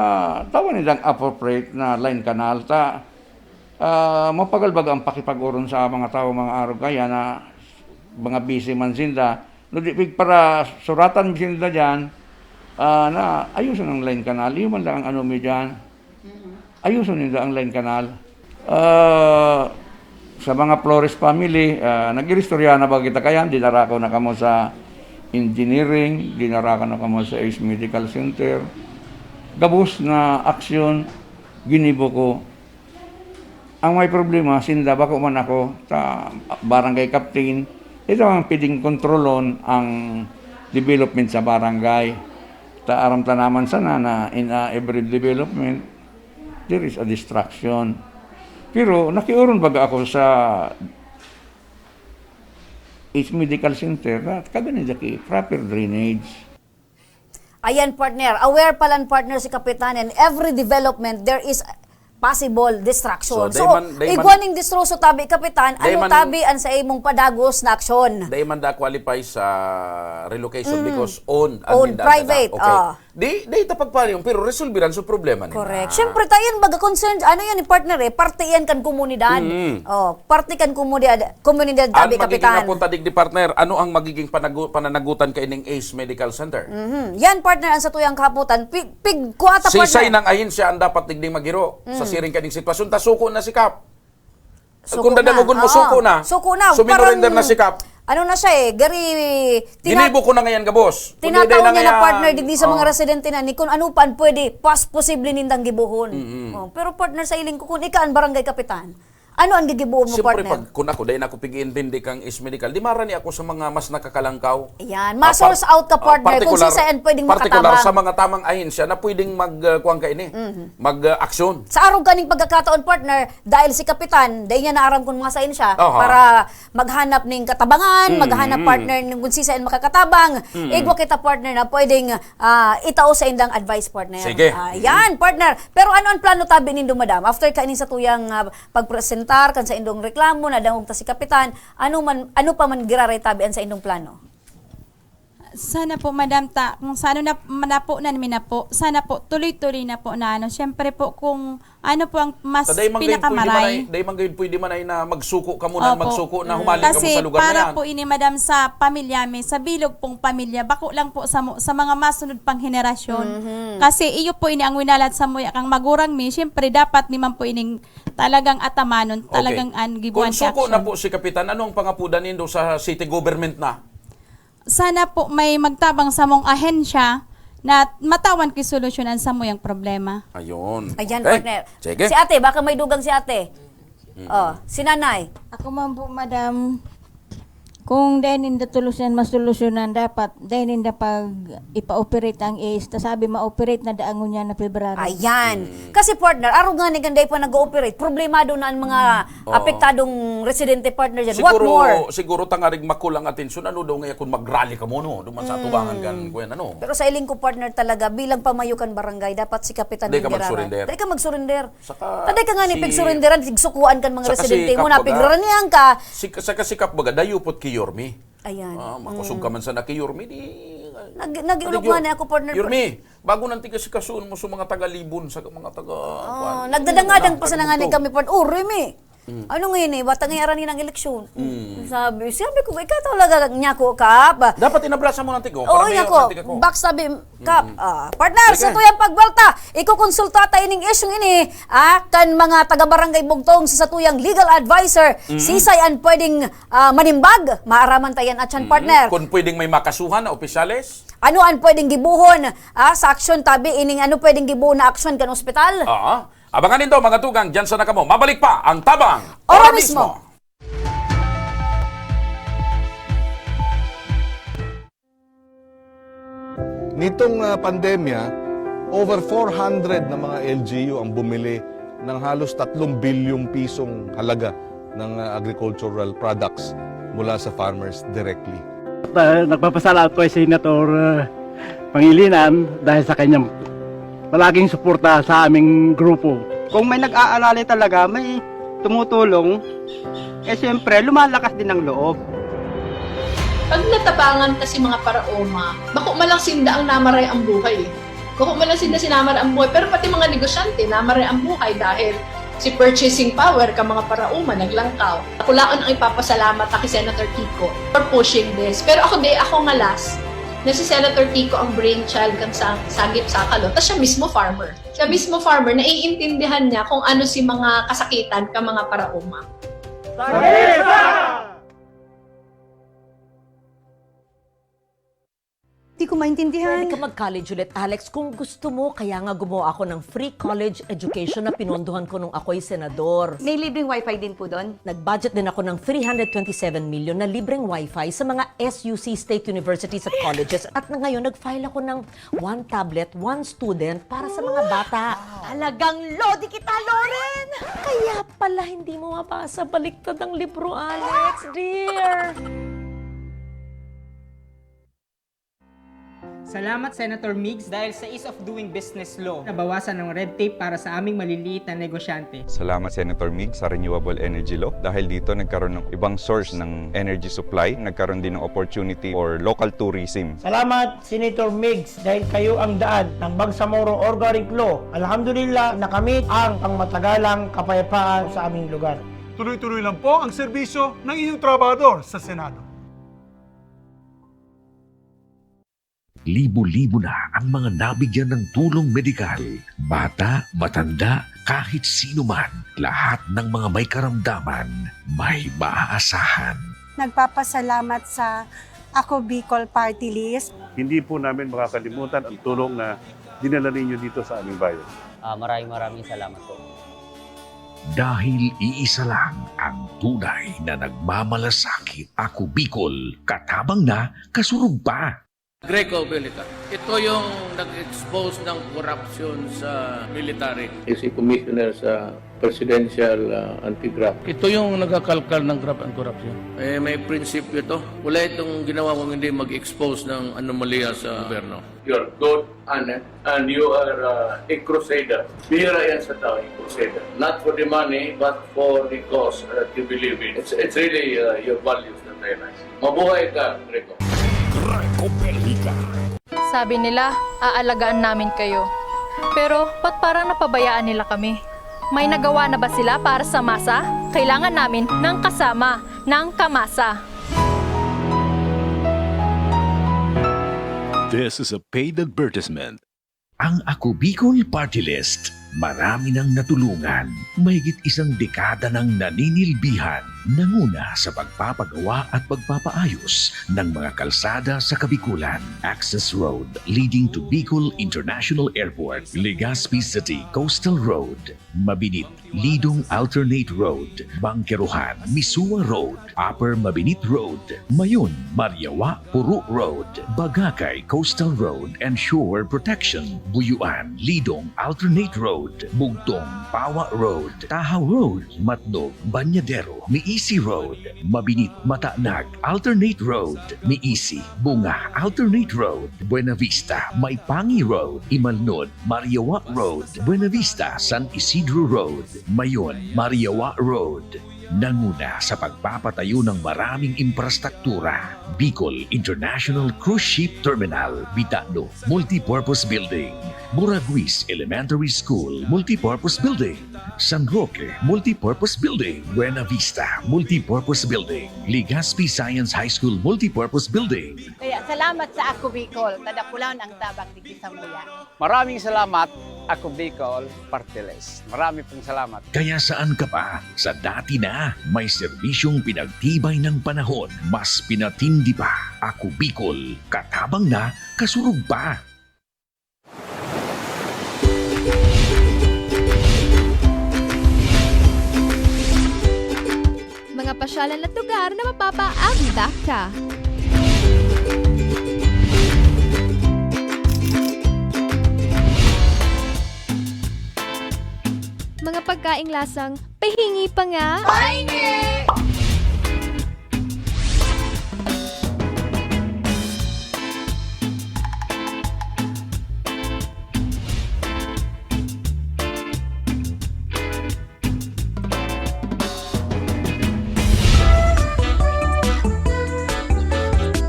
tawan nindang appropriate na line canal ta, ah, mapagal baga ang pakipag-oron sa mga tawo, mga arog kaya na mga busy man sinda. No, di, pig-, para suratan mi sinda diyan, ah, na ayuson ang line canal. Iyo man lang ang ano mi diyan. Mm-hmm. Ayuson ninda ang line canal. Ah, sa mga Flores family, ah, nag-iristorya na ba kita kayan? Dinara ko na kamo sa engineering, dinara ko na kamo sa Ace Medical Center. Gabos na aksyon, ginibo ko. Ang may problema, sinda, bako man ako, ta barangay captain, ito ang pwedeng kontrolon ang development sa barangay. Ta aram ta naman sana na in, ah, every development, there is a destruction. Pero nakiuron baga ako sa Ace Medical Center na kagani daki proper drainage. Ayan, partner. Aware palan, partner, si Kapitan, and every development, there is possible destruction. So, So, dahil man, dahil man igwa ning distroso tabi, Kapitan, dahil ano man tabi ang sa imong padagos na aksyon? Dahil man da qualify sa relocation Mm. because owned, Owned, ninda, private, okay. ah. Di, di ita pagpalihon, pero resolveran sa problema nila. Correct. Siyempre, tayo yan, baga concern, ano yan, eh, partner, eh, parte yan kan komunidad. Mm. Oh, parte kan komunidad, komunidad, An tabi, magiging Kapitan. apunta digdi, partner, ano ang magiging panagu-, pananagutan kaining Ace Medical Center? Mhm. Yan, partner, ang satuyang kahapotan. Pig, pig, kuwata, partner. Sisay ng ahensya ang dapat digding maghiro sa Mm. siring kaining sitwasyon. Ta suko na si Kap. Suko Kung dadangogon na. mo, Oo. suko na. Suko na. Suminurrender Parang, na si Kap. ano na siya eh, gari, tina-, Ginibo ko na ngayon, gabos. Kundi tinatao dahil na niya na, ngaya, partner, digdi sa mga oh. residente na ni kung ano pa ang pwede, pas-, posible nindang gibohon. Mm-mm. Oh, pero, partner, sa hiling ko, kung ika ang barangay kapitan, ano ang gigibohon mo, Siyempre, partner? pag, kung ako, dahil ako pig-iintindi kang Ace Medical, di marani ako sa mga mas nakakalangkaw. Ayan. Ah, Ma-source par-, out ka, ah, partner, kung partikular, sisay ang pwedeng partikular makatabang. sa mga tamang ahensya na pwedeng mag, ah, kuwan kaini, Mhm. mag, ah, aksyon. Sa arog kaning pagkakataon, partner, dahil si Kapitan, dahil niya naaram kung mga sain siya, Aha. para maghanap ning katabangan, Mm, maghanap mm. partner ning kung sisay ang makakatabang, Mm. igwa kita, partner, na pwedeng, ah, itao sa indang advice, partner. Sige. Ah, yan, partner. Pero ano ang plano tabi nindo, madam? After kaini sa tuyang, ah, pagpresentar kan sa indong reklamo, nadangog ta si Kapitan, ano man, ano pa man giraray tabi an sa indong plano? Sana po, madam, ta, kung sa ano na, manapo na mi na po, sana po, tuloy-tuloy na po na ano. Siyempre po, kung ano po ang mas Sa dayman gayon pwede man pinakamaray. ay, dayman gayon pwede man ay na magsuko ka muna, Opo. magsuko na Mm. humali ka mo Kasi sa lugar na para yan. po ini, madam, sa pamilya mi, sa bilog pong pamilya, bako lang po sa mo-, sa mga masunod pang henerasyon. Mhm. Kasi iyo po ini ang winalat sa muya kang magurang mi, siyempre dapat mi man po ining talagang atamanon, Okay. talagang an gibuan Kung ka suko na aksyon. po si Kapitan, ano ang pangapodan nindo sa city government na? Sana po may magtabang sa mong ahensya na matawan ki solusyon an samuyang problema. Ayun. Ayan, okay, partner. Sige. Si ate, baka may dugang si ate. Mm. Oh, si nanay. Ako man po, madam, kung dai ninda tulos yan masolusyonan, dapat dai ninda pag ipa-operate ang is, ta sabi ma-operate na daan ngunyan na February. Ayan. Mm. Kasi, partner, arog nga ni kan dai pa nag-ooperate, problemado na ang mga Oo. apektadong residente, partner, dyan. What Siguro, more? siguro tangarig makulang atensyon, ano daw nga kung mag-rally kamo, no? Duman sa Mm. atubangan kan, kuya, ano? Pero sa iling ko, partner, talaga, bilang pamayo kan barangay, dapat si Kapitan Dai ka Menderara, magsurrender. dai ka magsurrender. Saka Taday ka nga ni si pigsurenderan, tigsukuan kan mga Saka si residente mo, Kap baga, napigranihan ka. si, saka si Kap baga, dayupot ki Yorme. Ayan. Ah, makosog Mm. ka man sana ki Yorme, di Nag-, nag-iulog Adigyo, nga ni ako, partner. Yorme, bago nang tigasikasuon mo sa mga taga-Libon, sa mga taga, Ah, kuwan, nagdadangadang mga pa sana nga ni taga-Bugtong. kami, part-, "Oh, Remy, Mm. ano nga yun eh? Bata nga aran ng eleksyon." Mm. Sabi, sabi ko, "Ikaw talaga, nyako ka ba?" Dapat inabrasa mo ng tigo, Oo, para may nyako. yung tigo ko. Bak sabi, Kap, Mm-mm. ah, partner, sa Sige. tuyang pagwelta, ikukonsulta ta ining isyung ini, ah, kan mga taga-Barangay Bugtong sa satuyang legal advisor, Mm-mm. sisay an pwedeng, ah, manimbag, maaraman ta yan at yan, Mm-mm. partner. Kung pwedeng may makasuhan na opisyales? Ano an pwedeng gibuhon, ah, sa aksyon tabi ining ano pwedeng gibuhon na aksyon kan ospital? Oo. Abangan nindo, mga tugang, dyan sa nakamo. Mabalik pa ang Tabang Ora Ora mismo. mismo. Nitong, ah, pandemya, over four hundred na mga L G U ang bumili ng halos tatlong bilyong pisong halaga ng, ah, agricultural products mula sa farmers directly. Pa-, nagpapasalamat ko kay Senator, ah, Pangilinan dahil sa kanyang palaging suporta sa aming grupo. Kung may nag-aalala talaga, may tumutulong, eh, siyempre, lumalakas din ang loob. Pag natabangan kasi mga paraoma, bako man lang sinda ang namaray ang buhay eh. Bako man lang sinda sinamaray ang buhay, pero pati mga negosyante, namaray ang buhay dahil si purchasing power ka mga paraoma naglangkaw. Kulaon ang ipapasalamat ta ki Senator Kiko for pushing this. Pero ako di, ako nga last, na si Senator Kiko ang brainchild kan sa, Sagip Sakalo, ta siya mismo farmer. Siya mismo farmer, naiintindihan niya kung ano si mga kasakitan ka mga paraoma. Di ko maintindihan. Pwede ka mag-college ulit, Alex, kung gusto mo. Kaya nga gumawa ako ng free college education na pinondohan ko nung ako'y senador. May libreng wifi din po doon? Nag-budget din ako ng three hundred twenty-seven million na libreng wifi sa mga S U C state universities at colleges. At ngayon, nag-file ako ng one tablet, one student para sa mga bata. Talagang lodi kita, Loren! Kaya pala hindi mo mabasa baliktad ang libro, Alex, dear. Salamat, Senator Migs, dahil sa ease of doing business law, nabawasan ang red tape para sa aming maliliit na negosyante. Salamat, Senator Migs, sa renewable energy law. Dahil dito, nagkaroon ng ibang source ng energy supply. Nagkaroon din ng opportunity for local tourism. Salamat, Senator Migs, dahil kayo ang daan ng Bangsamoro Organic Law. Alhamdulillah, nakamit ang pangmatagalang kapayapaan sa aming lugar. Tuloy-tuloy lang po ang serbisyo ng inyong trabahador sa Senado. Libo-libo na ang mga nabigyan ng tulong medikal. Bata, matanda, kahit sino man, lahat ng mga may karamdaman, may maaasahan. Nagpapasalamat sa Ako Bicol Party List. Hindi po namin makakalimutan ang tulong na dinala ninyo dito sa aming bayan. Ah, maraming, maraming salamat po. Dahil iisa lang ang tunay na nagmamalasakit. Ako Bicol, katabang na, kasurog pa. Greco Belica. Ito yung nag-expose ng corruption sa military. Si Commissioner sa Presidential, ah, Anti-Graft. Ito yung nagkakalkal ng graft and corruption. Eh, may prinsipyo to. Wala itong ginawa kung hindi mag-expose ng anomalya sa gobyerno. You're good, honest, and you are, uh, a crusader. Bihira yan sa tao, a crusader. Not for the money, but for the cause that you believe in. It's, it's really, uh, your values that I like. Mabuhay ka, Greco. Greco Belica. Sabi nila, "Aalagaan namin kayo." Pero ba't parang napabayaan nila kami? May nagawa na ba sila para sa masa? Kailangan namin ng kasama, ng kamasa. This is a paid advertisement. Ang Ako Bicol Party List, Marami nang natulungan, mahigit isang dekada nang naninilbihan, nanguna sa pagpapagawa at pagpapaayos ng mga kalsada sa Kabikulan. Access Road leading to Bicol International Airport, Legazpi City Coastal Road, Mabinit, Lidong Alternate Road, Bangkerohan, Misua Road, Upper Mabinit Road, Mayon, Mariawa, Puro Road, Bagakay Coastal Road and Shore Protection, Buyuan, Lidong Alternate Road, Bugtong, Pawa Road, Tahaw Road, Matnog, Banyadero, Miisi Road, Mabinit, Matanag Alternate Road, Miisi, Bunga Alternate Road, Buenavista, Maipangi Road, Imalnod, Mariawa Road, Buenavista, San Isidro Road, Mayon, Mariawa Road. Nanguna sa pagpapatayo ng maraming imprastruktura, Bicol International Cruise Ship Terminal, Bitano Multipurpose Building, Buraguis Elementary School Multipurpose Building, San Roque Multipurpose Building, Buena Vista Multipurpose Building, Legazpi Science High School Multipurpose Building. Kaya salamat sa Ako Bicol, tadakulan ang tabang digdi samuya. Maraming salamat, Ako Bicol, Party List. Marami pong salamat. Kaya saan ka pa? Sa dati na, may serbisyong pinagtibay ng panahon, mas pinatindi pa. Ako Bicol, katabang na, kasurog pa. Mga pasyalan at lugar na mapapaagda ka. Mga pagkaing lasang pahingi pa nga.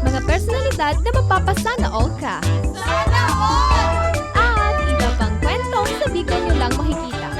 Mga personalidad na mapapasana all ka. Sana all! At iba pang kwentong sa Bicol nyo lang makikita.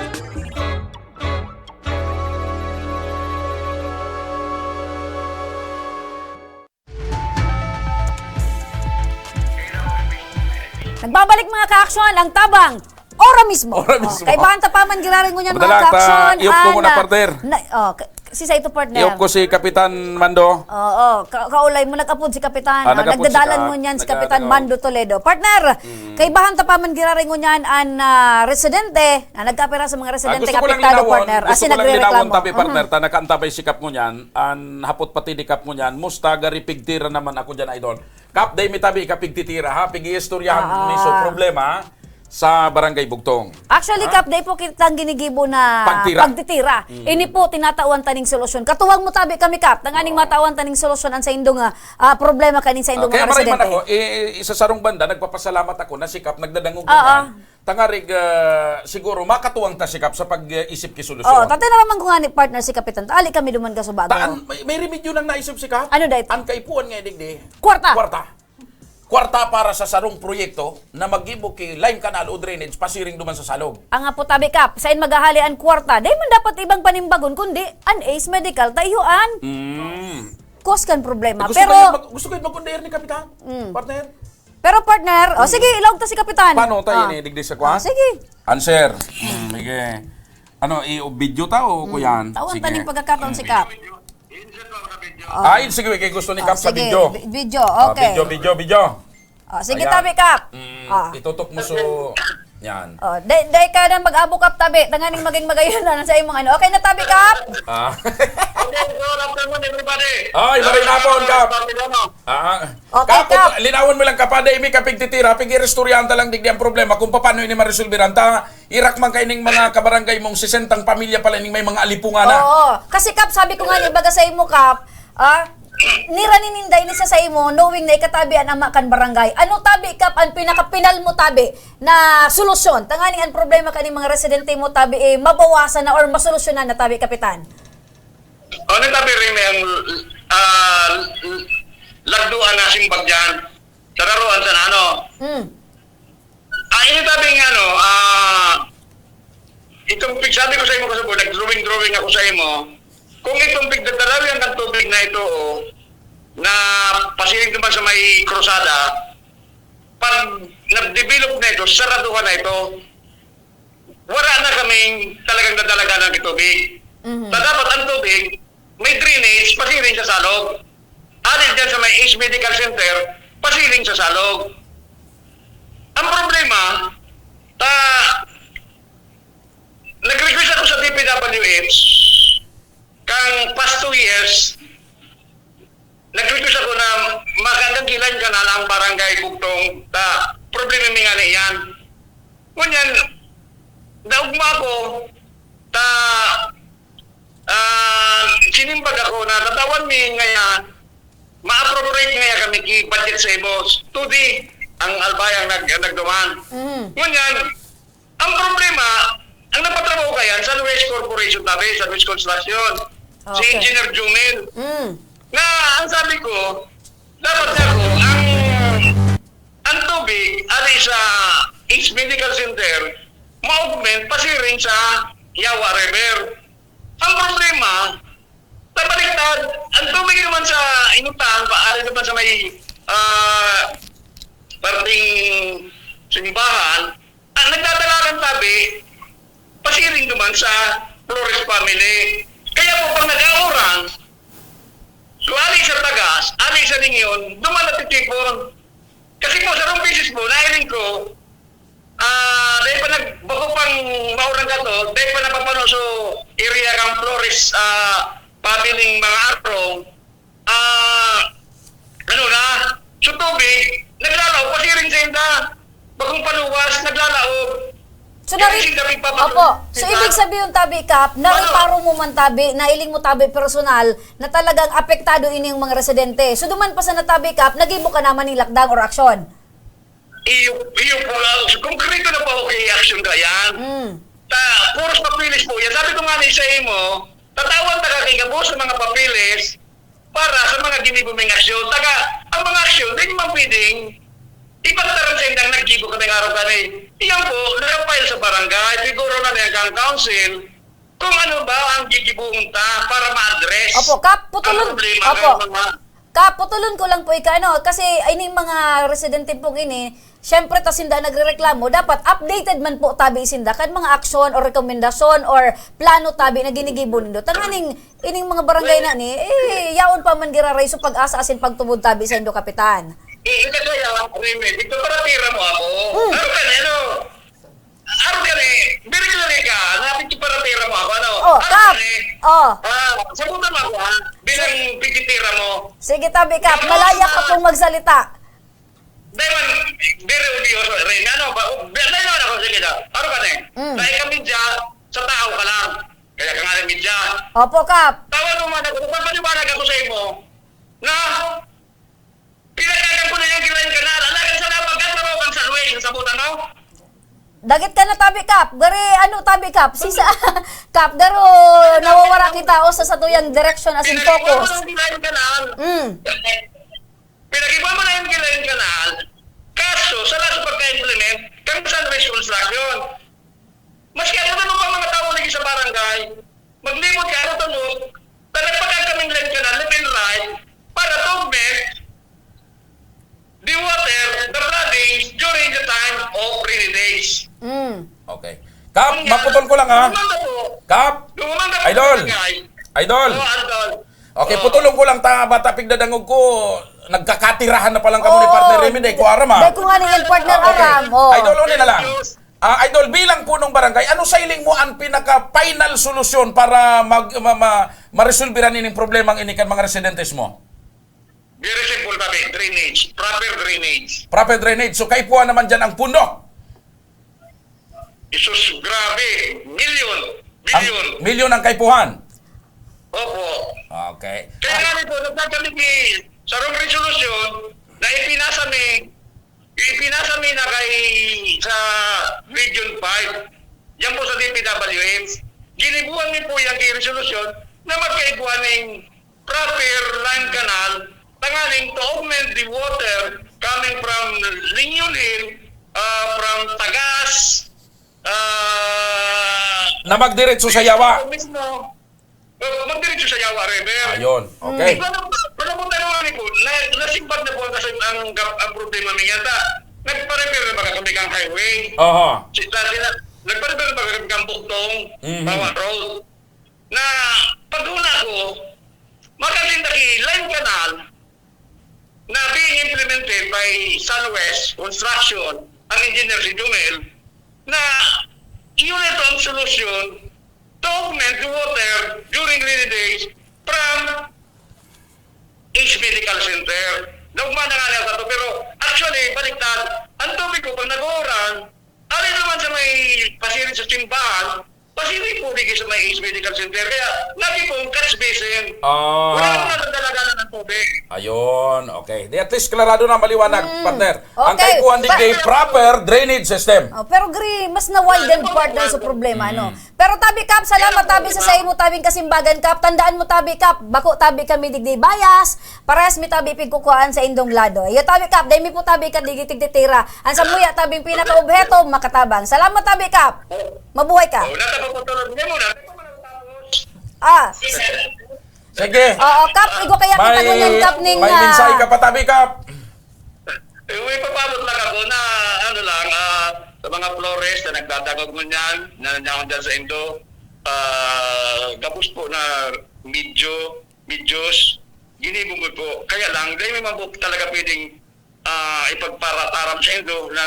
Nagbabalik, mga ka-aksyon, ang tabang. Ora mismo. Ora mismo. Oh, kaibahan ta pa man giraray ngunyan, mga ka-aksyon, iyop ko muna, partner. Na, oh, ka-, si Saito, partner. Iyop ko si Kapitan Mando. Oo, ka-, kaulay mo, nag-apod si Kapitan. Ah, nagdadalan mo niyan si Kapitan Mando Toledo. Partner, kaibahan ta pa man giraray ngunyan an, ah, residente, na nagkapira sa mga residente nga apektado, partner. Gusto ko lang linawon, tabi, partner, ta nakaantabay si Kap ngunyan, an hapot pati ni Kap ngunyan, musta gari pigtira naman ako dyan, idol. Kap, dai mi tabi ka pigtitira, ha? Pig-iistoryahan mi so problema, ha? Sa Barangay Bugtong. Actually, Kap, dai po kitang ginigibo na pagtitira. Ini po, tinatawan ta ning solusyon. Katuwang mo tabi kami, Kap, tanganing matawan ta ning solusyon an saindong, ah, ah, problema kaning saindong mga residente. Kaya maray man ako, eh, sa sarong banda, nagpapasalamat ako na si Kap nagdadangog na yan. Tangarig, ah, siguro makatuwang ta si Kap sa pag-isip ki solusyon. Oo, tatay na man ko nga ni partner si Kapitan. Taali kami duman kasubago. Taan, may, may remedyo nang naisip si Kap? Ano dahil? Ang kaipuhan nga digdi. Kwarta. Kwarta. Kwarta para sa sarong proyekto na maggibo ki lime canal o drainage pasiring duman sa Salog. Ang apo tabi, Kap, sain maghahali an kwarta? Dai man dapat ibang panimbagon kundi an Ace Medical Tayuan. Mm. Cause kan problema. Gusto kayo mag-, gusto kayo mag-on-air ni Kapitan? Mm. Partner? Pero partner, oh, sige, ilaog ta si Kapitan. Paano tayo ini, digdi sa kwan? Ah, sige. Answer. Hmm, sige. Ano, i-video ta o kuyan? Tawan ta ning pagkakataon si Kap. Ah, yun, sige, kay gusto ni Kap sa video. Video, okay. Ah, video, video, video. Oh, sige, tabi, Kap. Mm, itutok mo so, yan. Oh, day, day ka na mag-abo, Kap, tabi. Tanganing maging magayon na sa imong ano. Okay na, tabi, Kap? Ah. Okay, good afternoon, everybody. Ay, maray na po, Kap. Ah, okay, Kap, Kap. Linawon mo lang, Kap, ha, dai mi ka pigtitira, pig-iristoryahan ta lang digdi ang problema kung paano ini maresolbiran ta. Irak man kaining mga kabarangay mong sesentang pamilya pala ning may mga alipungan na. Oo. Kasi, Kap, sabi ko nga, ibaga sa imo, Kap, ah, niranininday ni sa, sa imo, knowing na ikatabi an ama kan barangay. Ano tabi, Kap, ang pinakapinal mo tabi na solusyon? Tanganing ang problema kaning mga residente mo tabi, eh, mabawasan na or masolusyonan na tabi, Kapitan? Ano tabi rin ang, ah, lagduan na simbag dyan? Sa laruan sa ano? Mm. Ah, ini tabi nga, ano, ah, itong pig-, sabi ko sa imo, kasabot, nag-drawing-drawing ako sa imo. Kung itong pigdadalawihan ng tubig na ito, oh, na pasiring naman sa may krusada, pag nag-develop na ito, saraduhan na ito. wala na kaming talagang dadalaganan ng tubig. Mhm. Na dapat ang tubig, may drainage, pasiring sa salog. Alin dyan sa may East Medical Center, pasiring sa salog. Ang problema, ta, nag-request ako sa D P W H, kang past two years, nag-request ako na makadangkilan ka na lang barangay Bugtong, ta problema mi nga na iyan. Ngunyan, naugma ako, ta, ah, sinimbag ako na tatawan mi ngaya, ma-appropriate ngaya kami ki budget sa imo. Studi ang albayang nag-, nagduman. Mhm. Ngunyan, ang problema, ang napatrabaho kayan, Sunwest Corporation tabi, Sunwest Construction, si Okay. Engineer Jumel. Mm. Na, ang sabi ko, dapat nga ako, ang, ang tubig, ali sa East Medical Center, ma-augment, pasiring sa Yawa River. Ang problema, tabaliktad, ang tubig naman sa Inutang, paari naman sa may, ah, parting simbahan, ang nagdadalagan tabi, pasiring naman sa Flores family. Kaya po, pag nag-aurang, so ali sa tagas, ali sa lingyon, duman natitipon. Kasi po, sa rong beses po, nailing ko, ah, dahil pa nag-, bako pang maurang ka to, dahil pa napapano so area kang Flores, ah, pabiling mga arong, ah, ano na, so tubig, naglalaog, pasiring sa inda. Bakong paluwas, naglalaog. So, Kaya nari-, sinda pigpapatulog opo. So, sila. Ibig sabihin, tabi, Kap, Ano? nariparo mo man, tabi, nailing mo, tabi, personal, na talagang apektado ini yung mga residente. So, duman pa sa natabi, Kap, nagibo ka naman ng lakdang or aksyon? Iyo, iyo po lang. So, konkreto na pa, okay, action ka yan. Mm. Ta, puros papilis po yan. Sabi ko nga ni sa imo, tatawan ta ka kay gabos sa mga papilis para sa mga ginibo ming aksyon. Taga, ang mga aksyon, di naman pwedeng ipagtaram sa indang naggibo kami araw kami. Iyan po, nakapile sa barangay, siguro na niya kang council, kung ano ba ang gigibuhon ta para ma-address Opo, Kap, ang putulon. problema Opo. ng mga Kap, putulon ko lang po ika, ano, kasi ining mga residente pong ini, syempre, ta sinda nagrereklamo, dapat updated man po tabi sinda kan mga aksyon o rekomendasyon or plano tabi na ginigibo nindo. Tanganing ining mga barangay Well, na ni, eh, yaon pa man giraray so pag-asa asin pagtubod tabi sa indo, Kapitan. Eh, ito kaya, Remy, ito para tira mo ako. Hmm. Ano ka na, ano? Aro ka ni, very clear ka, napit ko para pera mo ako, ano? Oh, Aro Kap. ka ni, Oh. ah, sabutan mo ako, ha? Bilang pigtitira mo. Sige, tabi, Kap. Tapos, Malaya ka ah, pong magsalita. Dahil man, very obvious, Ren. Ano ba? Dahil man ako, sige na. Aro ka ni. Mm. Dahil ka media, sa tao ka lang. Kaya ka nga ng media. Opo, Kap. Tawag mo man ako, magpapaliwanag ako sa imo. Na, Pinagkakan ko na yung Kilain Kanal. Alagad sa napagkatrabaho kang San Luis, nasabutan mo? Dagit ka na, tabi, Kap. Gari, ano, tabi, Kap? Si sa, Kap, garo, nawawara kita o sa satuyang direksyon as in Pinag-iwan mo focus. na yung Kilain Kanal. Mm. Pinag-iwan mo na yung Kilain Kanal. Kaso, sa lahat sa pagka-implement, kang San Luis Construction. Maski ano-ano pang mga tao lagi sa barangay, maglibot ka, ano-ano, ta nagpakag kaming line ka na, left and right, para to augment the water, the floodings during the time of rainy days. Mm. Okay. Kap, Ang nga, maputol ko lang, ha? Lumanda po. Kap, Lumanda po Idol. sa barangay. Idol. Oo, Idol. Okay, Oo. putulong ko lang ta, bata pigdadangog ko, nagkakatirahan na palang kamo ni Oo. Partner Remy, dahil ko aram, ha? Dahil ko nga ni partner Ah, okay. aram, oh. Idol, uli na lang. Yes. Ah, Idol, bilang punong barangay, ano sa hiling mo ang pinaka-final solusyon para mag-, ma-, ma-, maresolbiran ining problemang ini kan mga residentes mo? Very simple, tabi, drainage. Proper drainage. Proper drainage. So, kaipuhan naman dyan ang pundo? Isus, grabe. Milyon. Ang Bilyon. milyon ang kaipuhan? Opo. Okay. Kaya Ah. nga nito, nagkakalipi, sarong resolusyon na ipinasa mi Ipinasa mi na kay sa Region five, yan po sa D P W H. Ginibuan mi po yan kay resolusyon na magkaigwa ning proper line canal tanganing to augment the water coming from Lingyon Hill, ah, from Tagas, ah, Na magdiretso sa Yawa. Mismo. Oh, magdiretso sa Yawa River. Ayun, okay. Di ba, na-, panabutan naman ni po, na, nasimbag na po ang, kasi ang, ang problema niya, ta, nagpa-repair na ba kami kang highway? Oho. Si, ta, sina-, nagpaliban-liban kami kan bugtong, Mhm. power road, na paghuna ko, magkasing daki line canal na being implemented by Sunwest Construction, ang engineer si Jumel, na yun ito ang solusyon to augment the water during rainy days from Ace Medical Center. Naugma na nga niya sa to, pero actually, baliktad. Ang tubig ko, pag nag-uuran, alin naman sa may pasiring sa simbahan, pasiring po dito sa may Ace Medical Center. Kaya, lagi pong catch basin. Ah. Wala nang nadadalaganan ng tubig. Ayun, okay. Di at least klarado na, maliwanag, Mm. partner. Ang Okay. kaikuan di Sa kay proper drainage system. Oh, pero Gri, mas na-widen Ano po, partner sa ano? problema, ano? Mm. Pero tabi, Kap, salamat Pero tabi sa, diba? sa imo tabing kasimbagan, Kap. Tandaan mo tabi, Kap, bako tabi kami digdi bias, parehas mi tabi pigkukuhaan sa indong lado. Iyo tabi, Kap, dai mi po tabi ka digi tigtitira. Ang samuya tabing pinakaobheto, makatabang. Salamat tabi, Kap. Mabuhay ka. Oh, nasa papatulog niya muna. Ah. Sige. Oo, Kap, igo kaya kita May, ngunyan, Kap, ning, may ah, mensahe ka pa tabi, Kap. Eh, may papabot lang ako na, ano lang, ah, sa mga florist na nagdadangog mo niyan, na nanyaon dyan sa Indo, ah, gabos po na medyo, medyos, ginibo mo po. Kaya lang, dahil may mga po talaga pwedeng, ah, ipagparataram sa Indo na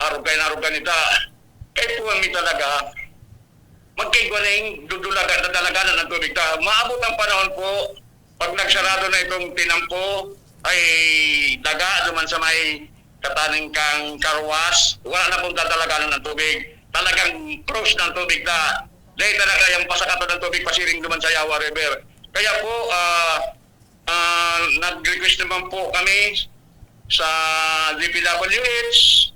arog kayo na arog ka nita. Kahit po kami talaga, magkaigwa na yung dudulaga, dadalaganan ng tubig ta. Maabot ang panahon po, pag nagsarado na itong tinampo, ay daga duman sa may kataning kang karwas, wala na pong dadalaganan ng tubig. Talagang close ng tubig na. Dahil talaga yung pasakatan ng tubig pasiring duman sa Yawa River. Kaya po, ah, ah, nag-request naman po kami sa D P W H,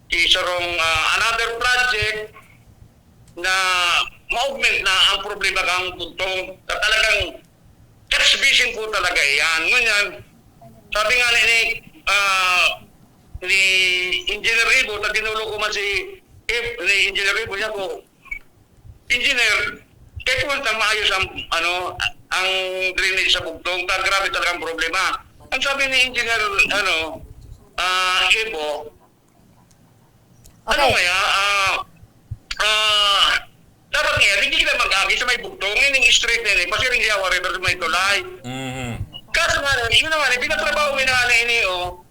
isarong, ah, another project na ma-augment na ang problema kang bugtong. Na talagang catch basin po talaga iyan. Ngunyan, sabi nga ni, ni, ah, ni Engineer Ibo, na ginulo ko man si Ib-, ni Engineer Ibo, niya ko, "Engineer, kaya kung maayos ang, ano, ang drainage sa bugtong, ta grabe talaga ang problema." Ang sabi ni Engineer, ano, ah, Ibo, ano Okay. kaya, ah, ah, dapat nga, hindi kita mag-agi sa may bugtong, yun yung straight na yun, eh, pasiring Yawa River sa may tulay. Mhm. Kaso nga, yun naman, eh, pinatrabaho mo na nga na ini, oh.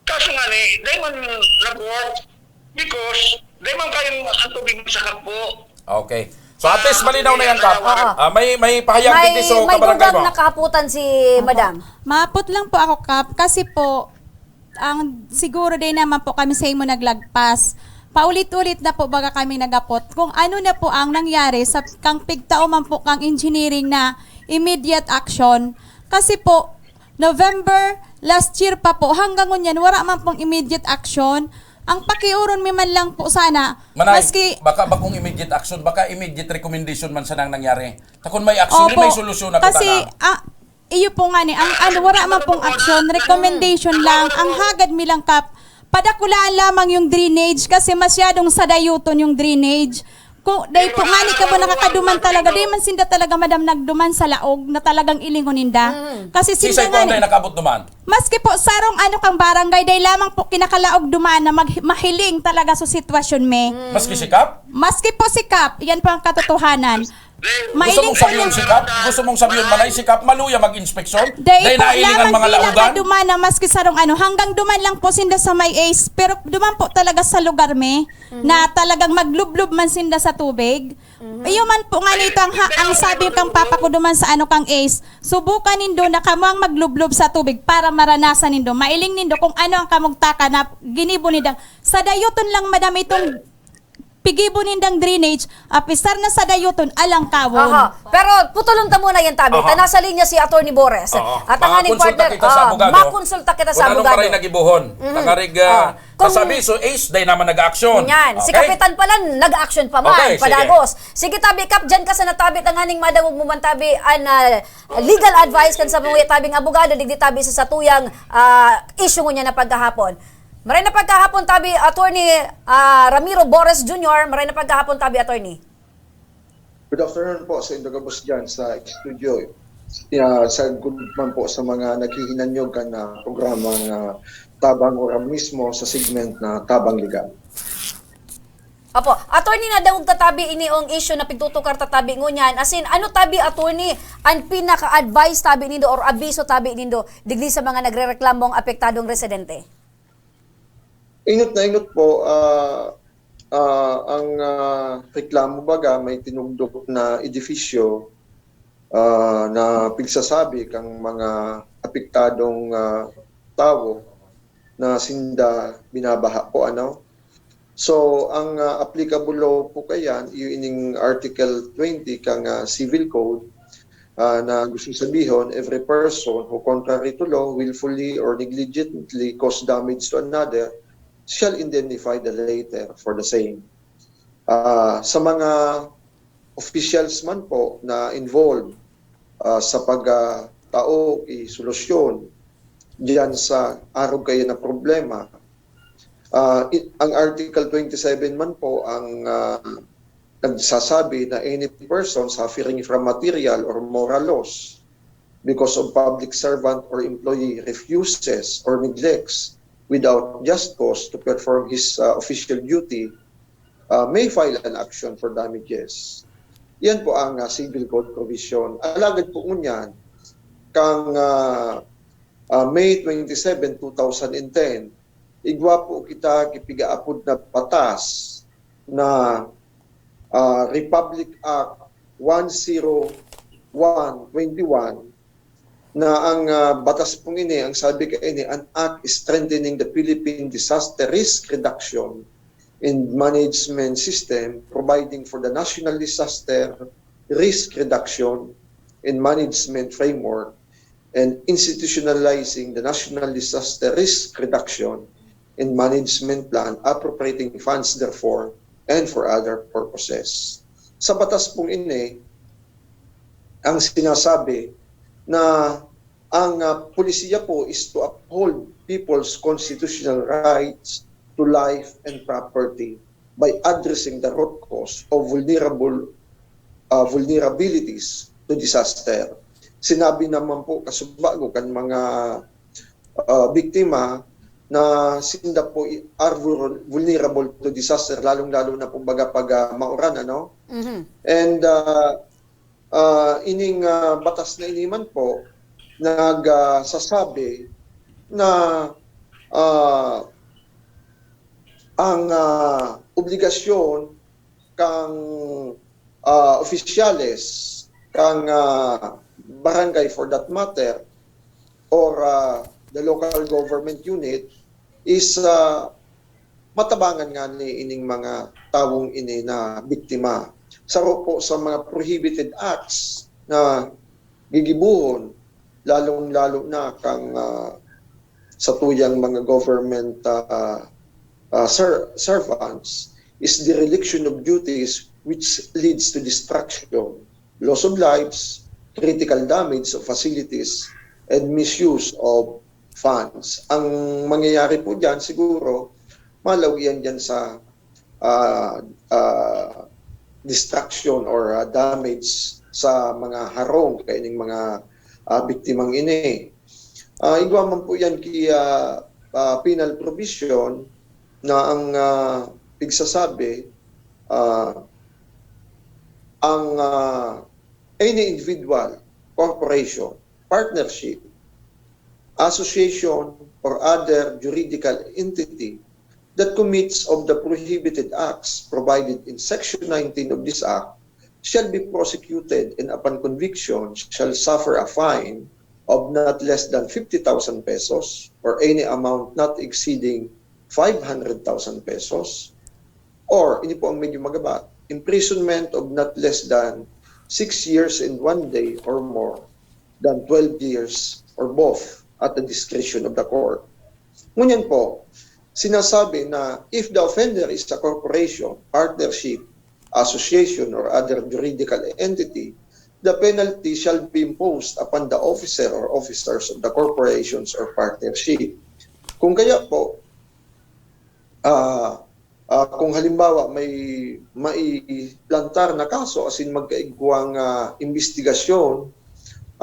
Kaso nga ni, dai man nag-work because dai man kayang ang tubig masakap po. Okay. So, at least malinaw na yan, Kap. Oo. Ah, may, may pahayag May, digdi so may kabarangay dugang mo. nakahaputan si Opo. Madam. Maapot lang po ako, Kap, kasi po, ang siguro din naman po kami sa imo naglagpas. Paulit-ulit na po baga kami nagapot kung ano na po ang nangyari sa kang pigtao man po kang engineering na immediate action. Kasi po, November last year pa po, hanggang ngunyan, wara man pong immediate action. Ang pakiuron mi man lang po sana, Manay, maski baka bakong immediate action, baka immediate recommendation man sanang nangyari. Ta kun may action, Opo. may solusyon na Kasi, talaga. ah, iyo po nga ni, ang ano, wara man pong action, recommendation lang, ang hagad mi lang, Kap, padakulaan lamang yung drainage kasi masyadong sadayoton yung drainage. Kung, dai po nga ni kamo nakakaduman talaga, dai man sinda talaga, madam, nagduman sa laog na talagang ilingon ninda. Mm. Kasi sinda Sisay po nga ang ni, nakaabot duman? maski po sarong ano kang barangay, dai lamang po kinakalaog duman na mag-, mahiling talaga sa sitwasyon mi. Mm. Maski si Kap? Maski po si Kap, yan po ang katotohanan. Gusto mong Mailing po sabihin yung si Kap? Gusto mong sabihin, manay si Kap, maluya mag-inspeksyon? Dai Dai po nailing ang lamang mga sila laugan? na duman na maski sarong ano, hanggang duman lang po sinda sa may Ace, pero duman po talaga sa lugar mi. Mhm. na talagang maglublob man sinda sa tubig. Mhm. Iyo man po nga nito ang ha-, ang sabi kang papa ko duman sa ano kang Ace, subukan nindo na kamo ang maglublob sa tubig para maranasan nindo, mailing nindo kung ano ang kamugtakan na ginibo nindang sadayoton lang, madam, itong pigibo nindang drainage, apisar na sadayoton, alang kawon. Aha. Pero putulon ta muna yan, tabi. Aha. Ta nasa linya si Attorney Bores. Oo. At ang aning Makonsulta partner, kita sa ah, abogado. makonsulta kita sa Kung anong abogado. maray nagibuhon. Mhm. Tangarig, ah, Ah. Kung Kasabi, so Ace, dai naman nag-action. Yan. Si Okay. Kapitan pala, nag-action pa man, Okay, sige. padagos. Sige, tabi, Kap, dyan ka sa natabi, tanganing madangog mo man, tabi, an, ah, legal advice kan sa mga tabing abogado, digdi tabi sa satuyang, ah, issue ngunyan na pagkahapon. Maray na pagkahapon, tabi, Attorney, ah, Ramiro Bores Junior, maray na pagkahapon, tabi, Attorney. Good afternoon po sa indo gabos dyan sa studio. Ya, sa good man po sa mga naghihinanyog kan, ah, programang, ah, Tabang Ora mismo sa segment na Tabang Legal. Opo, attorney, nadangog ta tabi ini ong issue na pigtutukar ta tabi ngunyan. Asin, ano tabi, attorney, ang pinaka-advice tabi nindo or abiso tabi nindo digdi sa mga nagrereklamong apektadong residente? Inot na inot po, ah, ah, ang, ah, reklamo baga may tinugdok na edifisyo, ah, na pigsasabi kang mga apektadong, ah, tawo na sinda binabaha po, ano. So, ang, ah, applicable law po kayan, iyo ining Article twenty kang, ah, Civil Code, ah, na gusto sabihon, every person who contrary to law, willfully or negligently cause damage to another, shall indemnify the latter for the same. Ah, sa mga officials man po na involved, ah, sa pagtao ki solusyon diyan sa arog kayo na problema, ah, i-, ang Article twenty-seven man po ang, ah, nagsasabi na any person suffering from material or moral loss because of public servant or employee refuses or neglects without just cause to perform his, ah, official duty, ah, may file an action for damages. Yan po ang, ah, Civil Code provision. Alagad po ngunyan, kang, ah, ah, May twenty-seven, two thousand and ten, igwa po kita kipigaapod na batas na, ah, Republic Act one zero one twenty-one, na ang, ah, batas pong ini, ang sabi ka ini, an act strengthening the Philippine disaster risk reduction and management system, providing for the national disaster risk reduction and management framework, and institutionalizing the national disaster risk reduction and management plan, appropriating funds therefore and for other purposes. Sa batas pong ini, ang sinasabi na ang, ah, polisiya po is to uphold people's constitutional rights to life and property by addressing the root cause of vulnerable, ah, vulnerabilities to disaster. Sinabi naman po kasubago kan mga, ah, biktima na sinda po i-, are vul-, vulnerable to disaster, lalong-lalo na po baga pag, ah, mauran, ano? Mhm. And, ah, ah, ining, ah, batas na ini man po nagsasabi na, ah, ang, ah, obligasyon kang, ah, opisyales, kang, ah, barangay for that matter, or, ah, the local government unit is, ah, matabangan ngani ining mga tawong ini na biktima. Saro po sa mga prohibited acts na gigibohon, lalong-lalo na kang, ah, satuyang mga government, ah, ah, ser-, servants, is dereliction of duties which leads to destruction, loss of lives, critical damage of facilities, and misuse of funds. Ang mangyayari po diyan siguro, malaog iyan diyan sa, ah, ah, destruction or, ah, damage sa mga harong kaining mga, ah, biktimang ini. Ah, igwa man po iyan ki, ah, ah, penal provision na ang, ah, pigsasabi, ah, ang, ah, any individual, corporation, partnership, association, or other juridical entity that commits of the prohibited acts provided in Section nineteen of this Act shall be prosecuted and upon conviction shall suffer a fine of not less than fifty thousand pesos or any amount not exceeding five hundred thousand pesos, or, ini po ang medyo magabat, imprisonment of not less than six years and one day or more than twelve years or both at the discretion of the court. Ngunyan po, sinasabi na if the offender is a corporation, partnership, association, or other juridical entity, the penalty shall be imposed upon the officer or officers of the corporations or partnership. Kung kaya po, ah, ah, kung halimbawa may maiplantar na kaso asin magkaigwang, ah, imbestigasyon,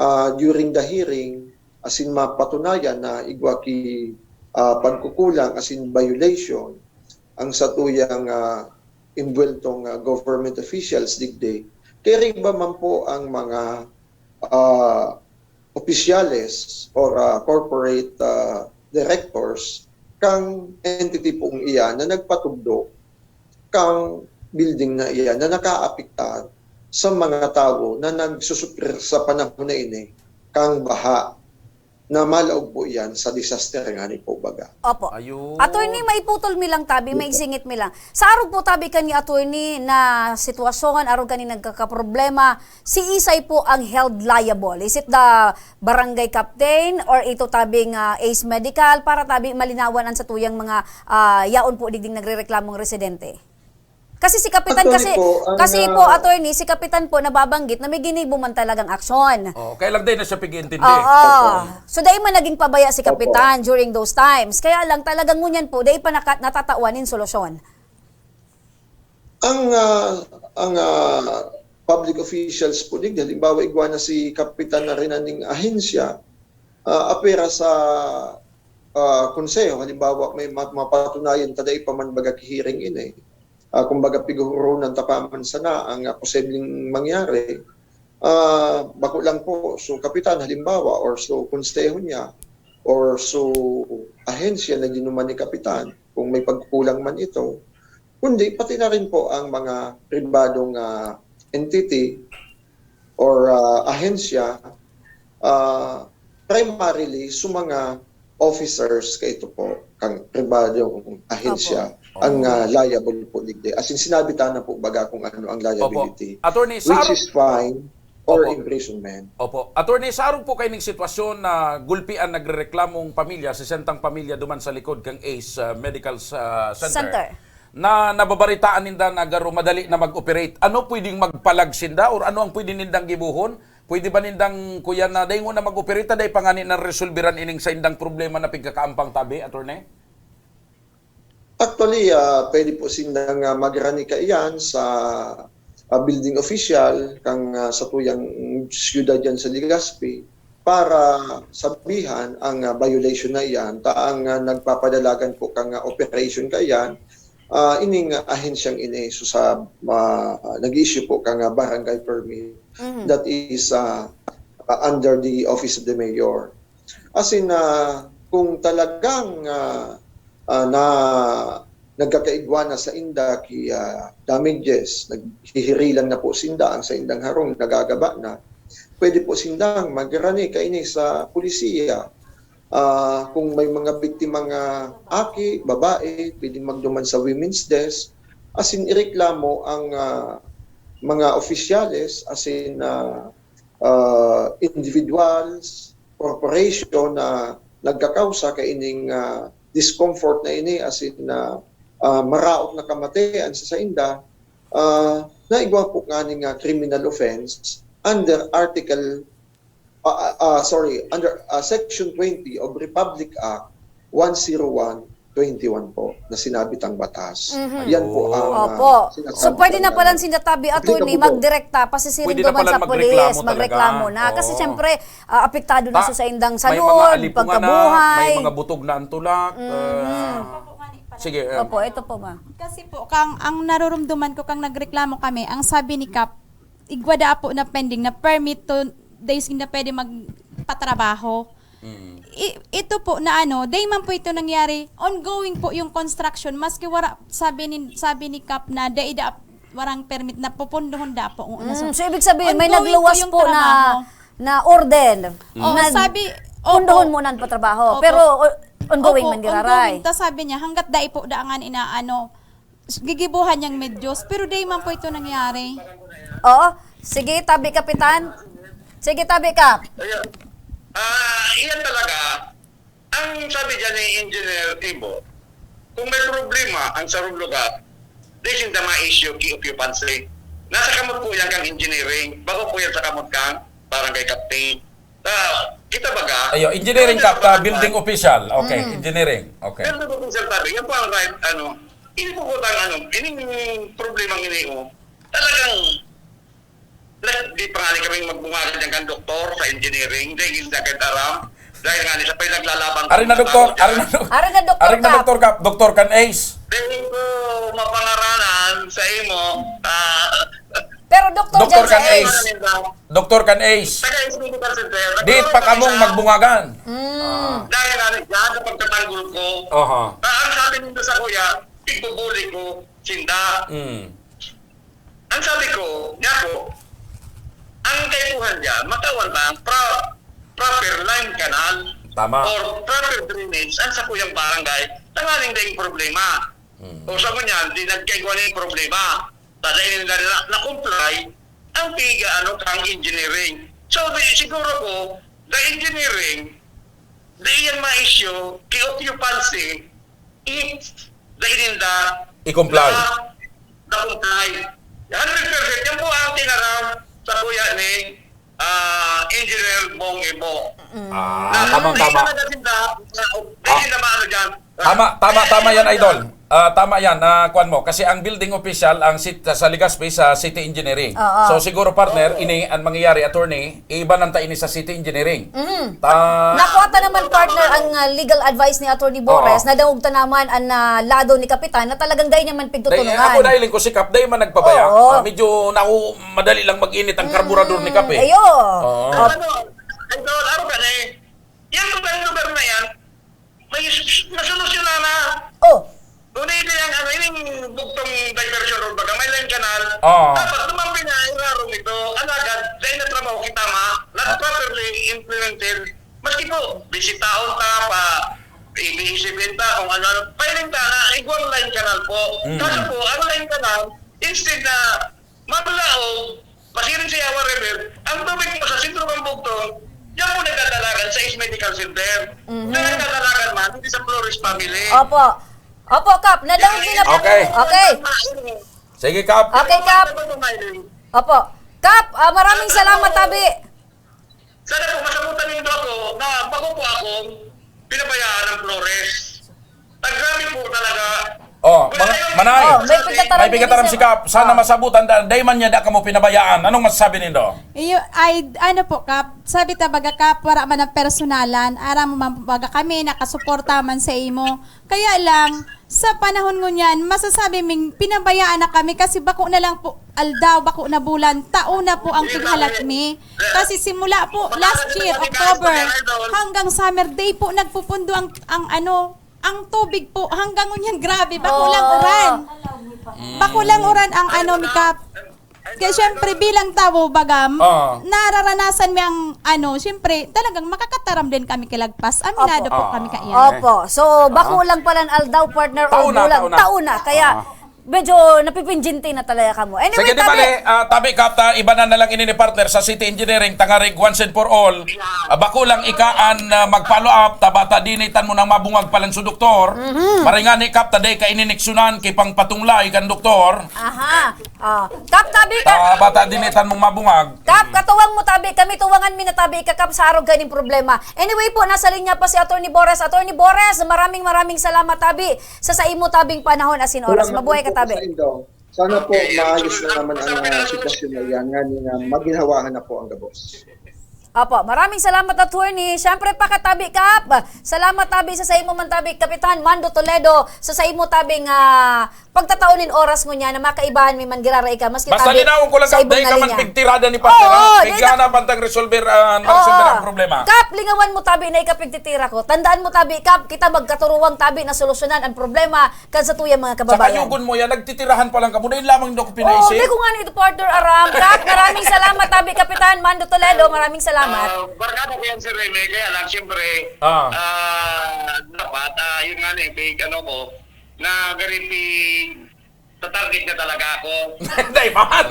ah, during the hearing, asin mapatunayan na igwa ki, ah, pagkukulang asin violation ang satuyang, ah, imbuweltong, ah, government officials digdi, kay riba man po ang mga, ah, opisyales or, ah, corporate, ah, directors kang entity pong iyan na nagpatugdo kang building na iyan na nakaapektar sa mga tawo na nagsusuper sa panahon na ini kang baha na malaog po iyan sa disaster ngani po baga. Opo. Ayun. Attorney, maiputol mi lang tabi, Yes, sir. maisingit mi lang. Sa arog po tabi kan ni attorney na sitwasyon, arog kan ni nagkakaproblema, si isay po ang held liable. Is it the barangay captain or ito tabing, ah, Ace Medical para tabi malinawan ang satuyang mga, ah, yaon po digding nagrereklamong residente? Kasi si Kapitan, Actually kasi, po, ang, kasi po, ah, attorney, si Kapitan po nababanggit na may ginibo man talagang aksyon. Oh, kaya lang din na siya pag-iintindi. Oo. Opo. So, dai man naging pabaya si Opo. Kapitan during those times. Kaya lang talagang ngunyan po, dai pa naka-, natatawan nin solusyon. Ang, ah, ang, ah, public officials po digdi, halimbawa, igwa na si Kapitan na rin ning ahensya, ah, apwera sa, ah, konseho, halimbawa, may ma-, mapatunayan ta dai pa man baga ki-hearing ini. Ah, kumbaga, pighuhuronan ta pa man sana ang, ah, posibleng mangyari. Ah, bako lang po, so, Kapitan, halimbawa, or so, konseho niya, or so, ahensya na dinuman ni Kapitan, kung may pagkukulang man ito, kundi pati na rin po ang mga pribadong, ah, entity or, ah, ahensya, ah, primarily sa mga officers kaito po, kang pribadong ahensya, Opo. ang, ah, liable po digdi. As in, sinabi ta na po baga kung ano ang Opo. liability, Attorney, sa which arog is fine or Opo. imprisonment. Opo. Attorney, sa arog po kaining sitwasyon na gulpian nagrereklamong pamilya, sesentang pamilya duman sa likod kang Ace, ah, Medical, ah, Center, Center. na nababaritaan ninda na garo madali na mag-operate. Ano pwedeng magpalag sinda or ano ang pwede nindang gibohon? Pwede ba nindang, kuya, na dai ngona mag-operate, dai pa ngani naresolbiran ining saindang problema na pigkakaampang tabi, attorney? Actually, ah, pwede po sindang, ah, magrani kaiyan sa, ah, building official kang, ah, satuyang siyudad diyan sa Legazpi para sabihan ang, ah, violation na iyan. Ta ang, ah, nagpapadalagan po kang, ah, operation kaiyan, ah, ining, ah, ahensyang ini. So, sa, ah, nag-i-issue po kang, ah, barangay permit. Mhm. That is, ah, ah, under the office of the mayor. As in, ah, kung talagang, ah, ah, na nagkakaigwa na sainda ki, ah, damages, naghihirilan na po sinda, ang saindang harong nagagaba na, pwede po sindang magrani kaini sa pulisiya. Ah, kung may mga biktimang, ah, aki, babae, pwedeng magduman sa women's desk. As in, ireklamo ang, ah, mga opisyales, as in, ah, ah, individuals, corporation na nagkakausa kaining, ah, discomfort na ini, as in, ah, ah, maraot na kamatayan sa sainda, ah, naigwa po nganing, ah, criminal offense under Article, ah, ah, ah, sorry, under, ah, Section twenty of Republic Act one zero one twenty-one po na sinabi tang batas. Mhm. Yan po ang, Opo. ah, sinasabi So, pwede na talaga. pala sinda tabi, Applicable attorney, po. magdirekta, pasisiring Pwede na duman pala sa magreklamo pulis, talaga. magreklamo na. Kasi Oo. siyempre, ah, apektado na Ta-, sa saindang may mga salud, alipungan na, pagkabuhay. may mga butog na ang tulak, Mhm. ah, sige, em. Opo, ito po, ma'am. Kasi po, kang, ang narurumduman ko, kang nagreklamo kami, ang sabi ni Kap, igwa daa po na pending na permit to, dai sinda pwede magpatrabaho. Mm. I-, ito po na ano, dai man po ito nangyari. Ongoing po yung construction. Maski wara, sabi ni, sabi ni Kap na dai da, warang permit, na pupundohon da po. Ang Mm, so, ibig sabihin, may ongoing po nagluwas yung po na, trabaho. na order. Mm. Oo, Nag-, sabi, pundohon opo. mo na ang patrabaho. Opo. Pero, o-, ongoing Opo, man giraray. ongoing. Ta sabi niya, hanggat dai po da nga inaano, gigibuhan niyang medyos, pero dai man po ito nangyari. Oo. Sige, tabi, Kapitan. Sige, tabi ka. Ayun. Ah, iyan talaga. Ang sabi dyan ni Engineer Ibo, kung may problema ang sarong lugar, di sinda ma-issue ki occupancy. Nasa kamot po yan kang engineering, bago po yan sa kamot kang barangay captain. Ah, kita baga, Ayo, engineering kung cap, sa ah, building official. Okay, Mm. engineering. Okay. Pero kung sir sabi, yan po ang right, ano, ini po po tang, ano, ining problema ini, oh, talagang, nag-, di pa nga rin kami magbungagad yan kan doktor sa engineering, dahil hindi na kahit aram, dahil nga ni sa pa'y naglalaban Ari na, sa doktor, tao ari na, dyan. dok-, Ari na, Doktor ari na, Cap. Doktor Cap, Doktor Can Ace. Dahil ko mapangaranan, Sa imo, ah, Pero Doktor Doktor Jan kan Ace, Ace. Doktor kan Ace. taga Ace Medical Center. Di pa kamong magbungagan. Mm. Dahil nga nagdaan sa pagtatanggol ko, Aha. ah, ang sabi nito sa kuya, igbubuli ko, sinda. Mm. Ang sabi ko, niya po, ang kaipuhan dyan, matawan lang, pro, proper line canal Tama. or proper drainage ang sa kuyang barangay, tanganing daing problema. Mm. O sa ngunyan, di nagkaigwa na yung problema. Tada ini na, na, na-comply ang piga ano kang engineering. So, di, siguro ko, the engineering, di yan ma-issue, ki occupancy, if the ininda I-comply. Na, na-comply. Hundred percent. Yan po ang tinaram sa kuya ni ah, Engineer Bong Ibo. Ah, tamang tama. Dahil na, dahil na maano dyan. Tama, tama, tama yan, idol. Ah, tama yan, ah, kuwan mo. Kasi ang building official, ang sit, sa Legazpi, sa City Engineering. Oo. So siguro, partner, ini ang mangyayari, attorney, iibanan ta ini sa City Engineering. Mm. Ta Nakuha ta naman, partner, ang ah, legal advice ni Attorney Bores. Oo. Nadangog ta naman ang ah, lado ni Kapitan na talagang dai niya man Dahil, pigtutunugan. ako dahil ko si Kap, dahil man nagpabaya. Oo. Ah, medyo naku, madali lang mag-init ang karburador ni Kap eh. Ayo. Oo. Oh. Ano, idol, ano ka na eh? Yan ang lugar na yan, may s- nasolusyonan na. Oh. Kung hindi ang ano, yung bugtong diversion road baga, may line canal. Oo. Dapat tumampi na irarong ito. Alagad, dahil na trabaho kita ma, not properly implemented. Maski po, bisitaon ta pa, ibisibenta kung ano-ano. Pwedeng ta na, iguang line canal po. Mm. Kaso po, ang line canal, instead na maglaog, pasirin sa Yawa River, ang tubig po sa sentro ng bugtong, diyan po nagdadalagan sa East Medical Center. Mhm. Diyan nagdadalagan man, hindi sa Flores family. Opo. Opo, Kap. Nadangog nila po. Okay. Okay. Sige, Kap. Okay, Kap. Opo. Kap, ah, maraming salamat, tabi. Sana po masabutan nindo ako na bago po akong pinabayaan ng Flores. Ang grabe po talaga. Oh, Wala mga, kayong manay. Oh, may pigtataram May pigtataram din si sila. Kap. Sana Ah. masabutan da, dai man niya da kamo pinabayaan. Anong masasabi nindo? Iyo, ay, ano po, Kap? Sabi ta, baga, Kap, wala man ang personalan. Aram mo man, baga kami, nakasuporta man sa imo. Kaya lang, sa panahon ngunyan, masasabi ming pinabayaan na kami kasi bako na lang po aldaw, bako na bulan, tao na po ang pighalat mi. Kasi simula po last year, October, hanggang summer day po, nagpupundo ang, ang ano, ang tubig po. Hanggang ngunyan, grabe, bako lang uran. Bako lang uran ang ano, mi Kap. Kaya syempre, bilang tawo, bagam, Oo. nararanasan mi ang ano, syempre, talagang makakataram din kami kalagpas. Aminado Opo. po kami kaiyan. Opo. So, bako lang pala ang aldaw, partner, o Tao na, bulan. tao na. Tao na. Kaya, Ah. medyo napipinjinti na talaga kamo. Anyway, Sige, di tabi. bale, ah, tabi, Kap, ta iba na na lang ini ni partner sa City Engineering, tangarig once and for all. Ah, bako lang ika an ah, mag-follow up, ta bata dinitan mo nang mabungag palan sa doktor. Maringan ni Kap, ta dai ka ininiksyonan, kay pangpatunglay kan doktor. Aha. Ah. Kap, tabi ka. Ta bata dinitan mong mabungag. Kap, katuwang mo, tabi. Kami tuwangan mi na, tabi, ika, Kap, sa arog kaning problema. Anyway po, nasa linya pa si Attorney Bores. Attorney Bores, maraming, maraming salamat, tabi, sa saimo tabing panahon asin oras. Mabuhay ka, tabi. Sa indo. Sana po maayos na naman ang ah, sitwasyon na yan nga nga maginhawahan na po ang gabos. Opo, maraming salamat, Attorney. Siyempre, pakatabi, Kap. Salamat, tabi, sa saimo man, tabi, Kapitan Mando Toledo, sa saimo tabing ah, pagtatao nin oras ngunyan na makaibahan mi man girara ika, maski Basta tabi linawon ko lang, sa Kap, ibong dai na ka man linya. pigtirada ni Oo, partner, ha? oo, dai Pighana na- bantang resolver, ah, maresolver Oo. ang problema. Kap, lingawan mo, tabi, na ikapigtitira ko. Tandaan mo, tabi, Kap, kita magkaturuwang, tabi, na solusyonan ang problema kan sa tuyang mga Sa kababayan. kayugon mo yan, nagtitirahan pa lang kamo. Dahil lamang daw ko Oo, pinaisip. di ko nga ito, partner Aram. Kap, maraming salamat, tabi, Kapitan Mando Toledo. Maraming salamat. Ah, barkada ko yan si Rene, kaya lang, siyempre, Ah. ah, dapat, ah, yun nga na, big, ano ko, na garipi, tatarget na talaga ako. Dai man.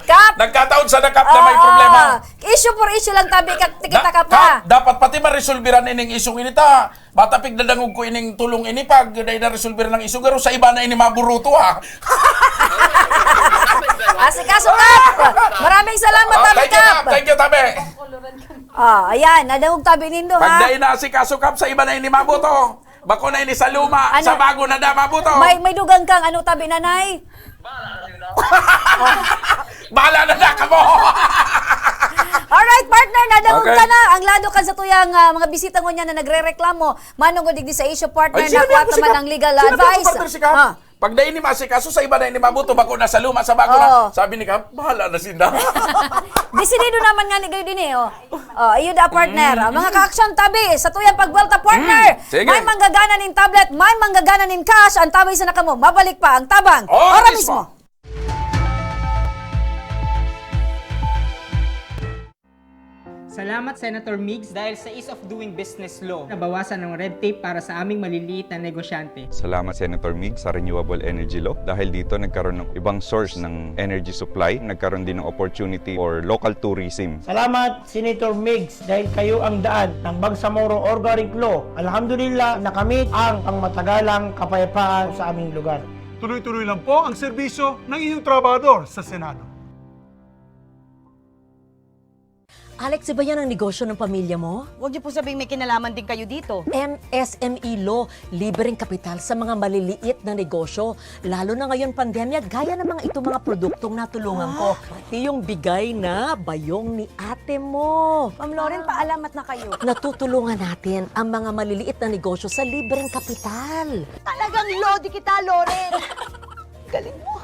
Kap! Nagkataon sa nakap na may Ah, problema. Issue for issue lang, tabi, Kap, kita, Da- Kap, Kap, ha? dapat pati maresolveran ining isyung ini ta. Bata pigdadangog ko ining tulong ini pag dai na resolver ng isyung, pero sa iba na ini maburuto, ha. Asikaso, Kap! Maraming salamat, Oh, tabi, thank you, Kap! Kap. Thank you, tabi. Ah, ayan, nadangog tabi nindo, Pag ha? dai na asikaso, Kap, sa iba na ini mabuto. Bako na ini sa luma, Ano? Sa bago na da mabuto. May, may dugang kang ano, tabi, nanay? Bahala na na kamo. Alright, partner, nadangog Okay. ka na. Ang lado kan sa tuyang ah, mga bisita ngunyan na nagre-reklamo. Manong digdi sa issue, partner, Ay, sino nakuha ba ta man si- ang legal sino ba advice. partner si Kap? Ah. Pag dai ini maasikaso, sa iba na ini mabuto, bako na sa luma, sa bako na. Oo. Sabi ni Kap, "Bahala na sinda." Desidido naman nga ni gayo din eh, oh. Oh, iyo da, partner. Mm. Ah, mga ka-aksyon, tabi, sa tuyang pagbuwelta, partner. Mm, sige. May manggagana nin tablet, may manggagana nin cash, ang tabi sa nakamo. Mabalik pa ang tabang. Ora mismo. Salamat, Senator Migs, dahil sa ease of doing business law, nabawasan ang red tape para sa aming maliliit na negosyante. Salamat, Senator Migs, sa renewable energy law. Dahil dito, nagkaroon ng ibang source ng energy supply, nagkaroon din ng opportunity for local tourism. Salamat, Senator Migs, dahil kayo ang daan ng Bangsamoro Organic Law. Alhamdulillah, nakamit ang pangmatagalang kapayapaan sa aming lugar. Tuloy-tuloy lang po ang serbisyo ng inyong trabahador sa Senado. Alex, iba yan ang negosyo ng pamilya mo? Huwag niyo po sabihing may kinalaman din kayo dito. M S M E Law, libreng kapital sa mga maliliit na negosyo. Lalo na ngayon pandemya, gaya ng mga itong mga produktong natulungan ko. Ah. Pati yung bigay na bayong ni ate mo. Ma'am Loren, paalamat na kayo. Natutulungan natin ang mga maliliit na negosyo sa libreng kapital. Talagang lodi kita, Loren. Galing mo.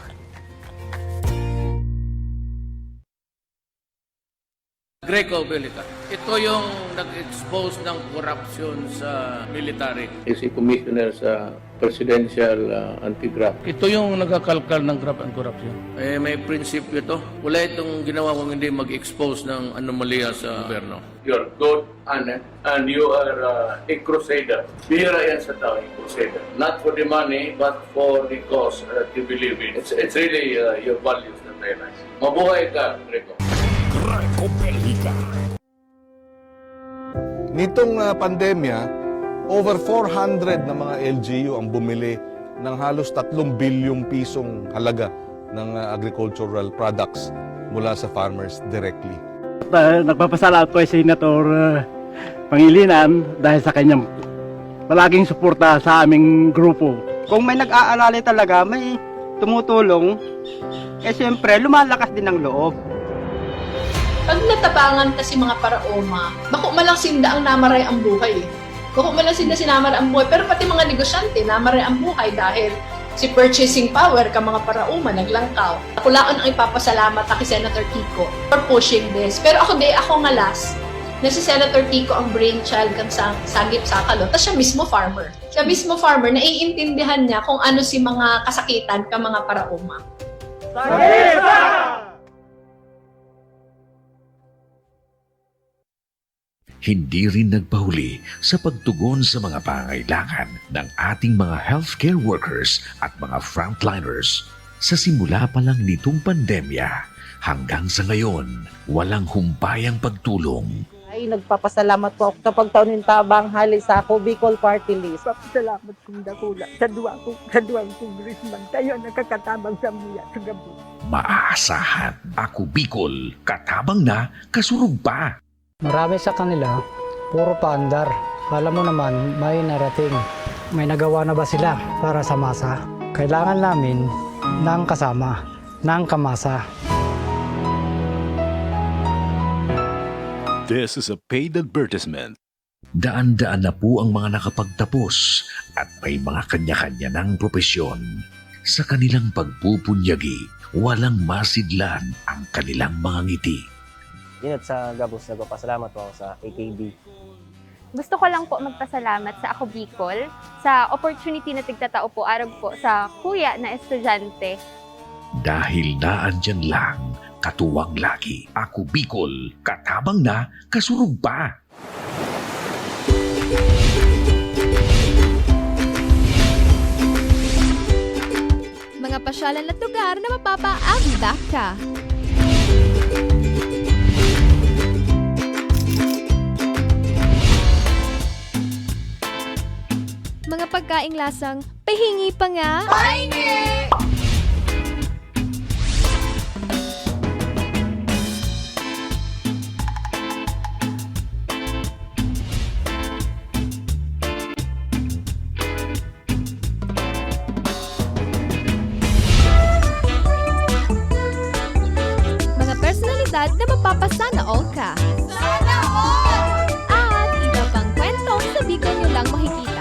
Greco Bellica. Ito yung nag-expose ng korupsyon sa military. Si Commissioner sa Presidential, ah, Anti-Graft. Ito yung nagkakalkal ng graft and corruption. Eh, may prinsipyo to. Wala itong ginawa kung hindi mag-expose ng anomalya sa gobyerno. You're good, honest, and you are, uh, a crusader. Bihira yan sa tao, a crusader. Not for the money, but for the cause that you believe in. It's, it's really, uh, your values that I like. Mabuhay ka, Greco. Greco Bellica. Nitong, ah, pandemya, over four hundred na mga L G U ang bumili ng halos tatlong bilyong pisong halaga ng, ah, agricultural products mula sa farmers directly. Pa-, nagpapasalamat ko kay Senator, ah, Pangilinan dahil sa kanyang palaging suporta sa aming grupo. Kung may nag-aalala talaga, may tumutulong, eh, siyempre, lumalakas din ang loob. Pag natabangan ta si mga paraoma, bako man lang sinda ang namaray ang buhay eh. Bako man lang sinda sinamaray ang buhay, pero pati mga negosyante, namaray ang buhay dahil si purchasing power kan mga paraoma naglangkaw. Dakulaon ang ipapasalamat ta ki Senator Kiko for pushing this. Pero ako di, ako ngalas na si Senator Kiko ang brainchild kan sa-, Sagip Saka Law. Tas siya mismo farmer. Siya mismo farmer, naiintindihan niya kung ano si mga kasakitan kan mga paraoma. Hindi rin nagpahuli sa pagtugon sa mga pangangailangan ng ating mga healthcare workers at mga frontliners. Sa simula pa lang nitong pandemya, hanggang sa ngayon, walang humpay ang pagtulong. Ay, nagpapasalamat po ako sa pagtao nin tabang hali sa Ako Bicol Party List. Papasalamat kong dakula sa duwa ko, sa duwang congressman. Kayo ang nakakatabang sa mga sa gabi. Maaasahan, Ako Bicol, katabang na, kasurog pa. Marami sa kanila, puro paandar. Alam mo naman, may narating. May nagawa na ba sila para sa masa? Kailangan namin ng kasama, ng kamasa. This is a paid advertisement. Daan-daan na po ang mga nakapagtapos at may mga kanya-kanya ng propesyon. Sa kanilang pagpupunyagi, walang masidlan ang kanilang mga ngiti. Inot sa gabos, nagpapasalamat po ako sa A K B. Gusto ko lang po magpasalamat sa Ako Bicol sa opportunity na tigtatao po arog po sa kuya na estudyante. Dahil naandyan lang, katuwang lagi. Ako Bicol, katabang na, kasurog pa. Mga pasyalan at lugar na mapapaabibak ka. Mga pagkaing lasang pahingi pa nga. Pahingi! Mga personalidad na mapapasana all ka. Sana all! At iba pang kwentong sa Bicol nyo lang makikita.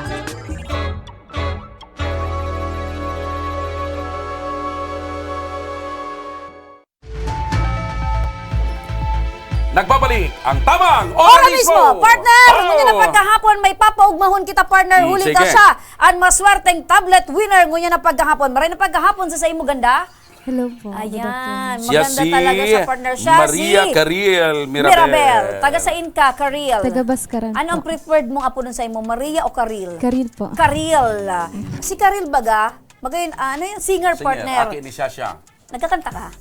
Ang tamang Ora mismo, partner! Oh! Ngunyan na pagkahapon, may papaugmahon kita, partner. Mm, huli ta siya, ang maswerteng tablet winner. Ngunyan na pagkahapon, maray na pagkahapon sa saimo, ganda? Hello po. Ayan. Maganda si talaga sa partner siya, Maria si Cariel Mirabel. Mirabel. Taga sain ka, Cariel? Taga Bascaran po. Ano ang preferred mong apodon sa imo, Maria o Cariel? Cariel po. Cariel. Si Cariel baga, magayon, ano yung singer, singer partner? Aki ni Shasha. Nagkakanta ka?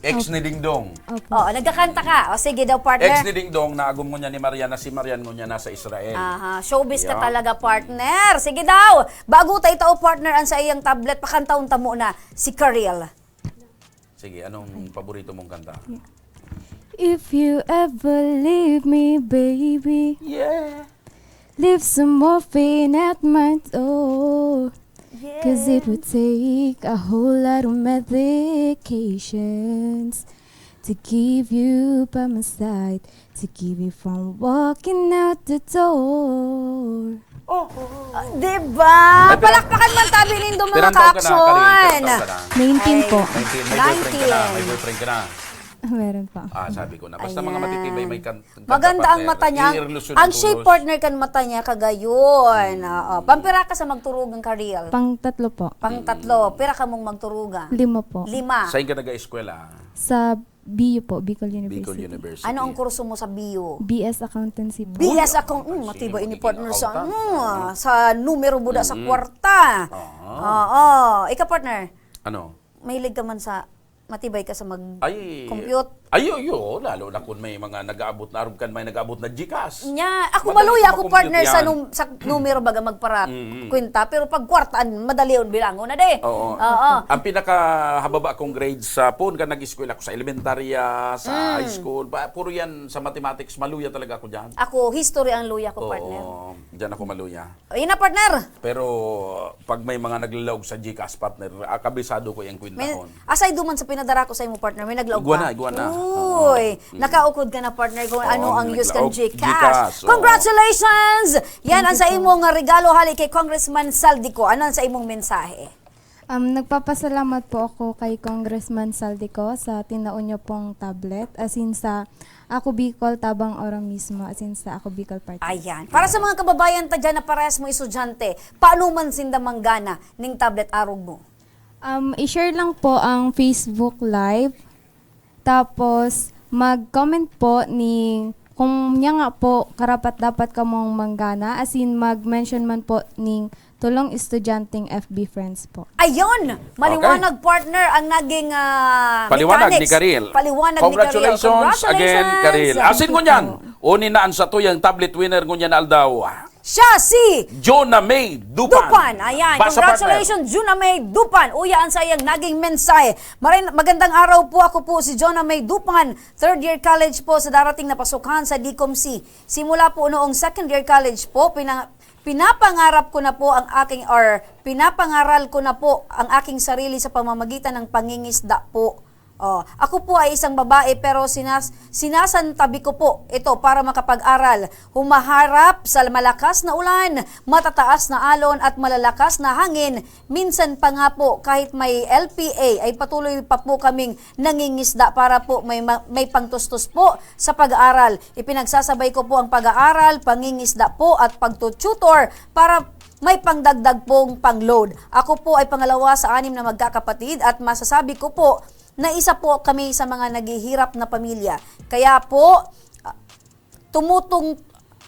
Ex ni Dingdong. Opo. Oo, nagkakanta ka. O sige daw, partner. Ex ni Dingdong, naagom ngunyan ni Mariana. Si Marian ngunyan nasa Israel. Aha, showbiz ka talaga, partner. Sige daw, bago ta itao, partner, ang sa iyang tablet, pakantahon ta muna si Cariel. Sige, anong paborito mong kanta? If you ever leave me, baby, yeah. Leave some morphine at my door. Cause it would take a whole lot of medications to keep you by my side, to keep you from walking out the door. Oh, oh, oh. Ah, diba? Ay, pero, palakpakan man tabi nindo, mga ka-action. Pirang taon ka na, Karin? Pirang taon ka na? nineteen po. Ay, nineteen. May boyfriend ka na. May boyfriend ka na. Meron po. Ah, sabi ko na. Basta mga matitibay may kan- Maganda ang mata niya. Ang shape partner kan mata niya, kagayon. Oo. Pampira ka sa magturugang, Karil? Pang tatlo po. Pang tatlo. Pira ka mong magturuga? Lima po. Lima. Saan ka nag-eskwela? Sa B U po, Bicol University. Bicol University. Ano ang kurso mo sa B U? B S Accountancy po. B S Account-, mm, matibay ini partner sa, mm, sa numero buda sa kwarta. Oo. Ika partner? Ano? Mahilig ka man sa matibay ka sa mag-compute? Ay, ay, oo, lalo na kung may mga nag-aabot na, arog kan may nag-aabot na Gcash. Nya, ako maluya ako, partner, sa, num- sa numero baga magpara-, kwenta, pero pag kwartaan, madali yun bilangon na de. Oo. Oo. Ang pinakahababa kong grade sa pon ka nag-eskwela ko sa elementarya, sa high school, ba, puro yan sa mathematics, maluya talaga ako dyan. Ako, history ang luya ko, partner. Oo, dyan ako maluya. Ayun na, partner. Pero pag may mga naglalaog sa Gcash, partner, ah, kabisado ko yung kwintahon. Aside duman sa pinadara ko sa imo, partner, may naglaog pa? Igwa na, igwa na. Uy, nakaukod ka na, partner, kung ano ang use kan Gcash. Congratulations! Yan ang sa imo nga regalo hali kay Congressman Saldico. Ano ang sa imong mensahe? Um, nagpapasalamat po ako kay Congressman Saldico sa tinao niya pong tablet. As in sa Ako Bicol, tabang ora mismo, as in sa Ako Bicol Party. Ayan. Para sa mga kababayan ta dyan na parehas mo estudyante, paano man sinda manggana ning tablet arog mo? Um, i-share lang po ang Facebook Live. Tapos, mag-comment po ni kung niya nga po karapat dapat kamong manggana, as in mag-mention man po ning Tulong Estudyanteng F B friends po. Ayun! Maliwanag, partner, ang naging ah, mechanics. Paliwanag ni Karil. Paliwanag ni Karil. Congratulations again, Karil. Asin ngunyan, uni na ang satuyang tablet winner ngunyan na aldaw. Siya si Jonah May Dupan. Dupan. Ayan. Basa, partner. Congratulations, Jonah May Dupan. Uya ang sayang naging mensahe. Maray-, magandang araw po. Ako po si Jonah May Dupan, third year college po sa darating na pasukan sa DCOMC. Simula po noong second year college po, pinang-, pinapangarap ko na po ang aking, or pinapangaral ko na po ang aking sarili sa pamamagitan ng pangingisda po. Oh, ako po ay isang babae, pero sinas-, sinasantabi ko po ito para makapag-aral. Humaharap sa malakas na ulan, matataas na alon at malalakas na hangin, minsan pa nga po kahit may L P A ay patuloy pa po kaming nangingisda para po may ma-, may pangtustos po sa pag-aaral. Ipinagsasabay ko po ang pag-aaral, pangingisda po at pagtututor para may pangdagdag pong pang-load. Ako po ay pangalawa sa anim na magkakapatid at masasabi ko po na isa po kami sa mga naghihirap na pamilya. Kaya po, ah, tumutung-,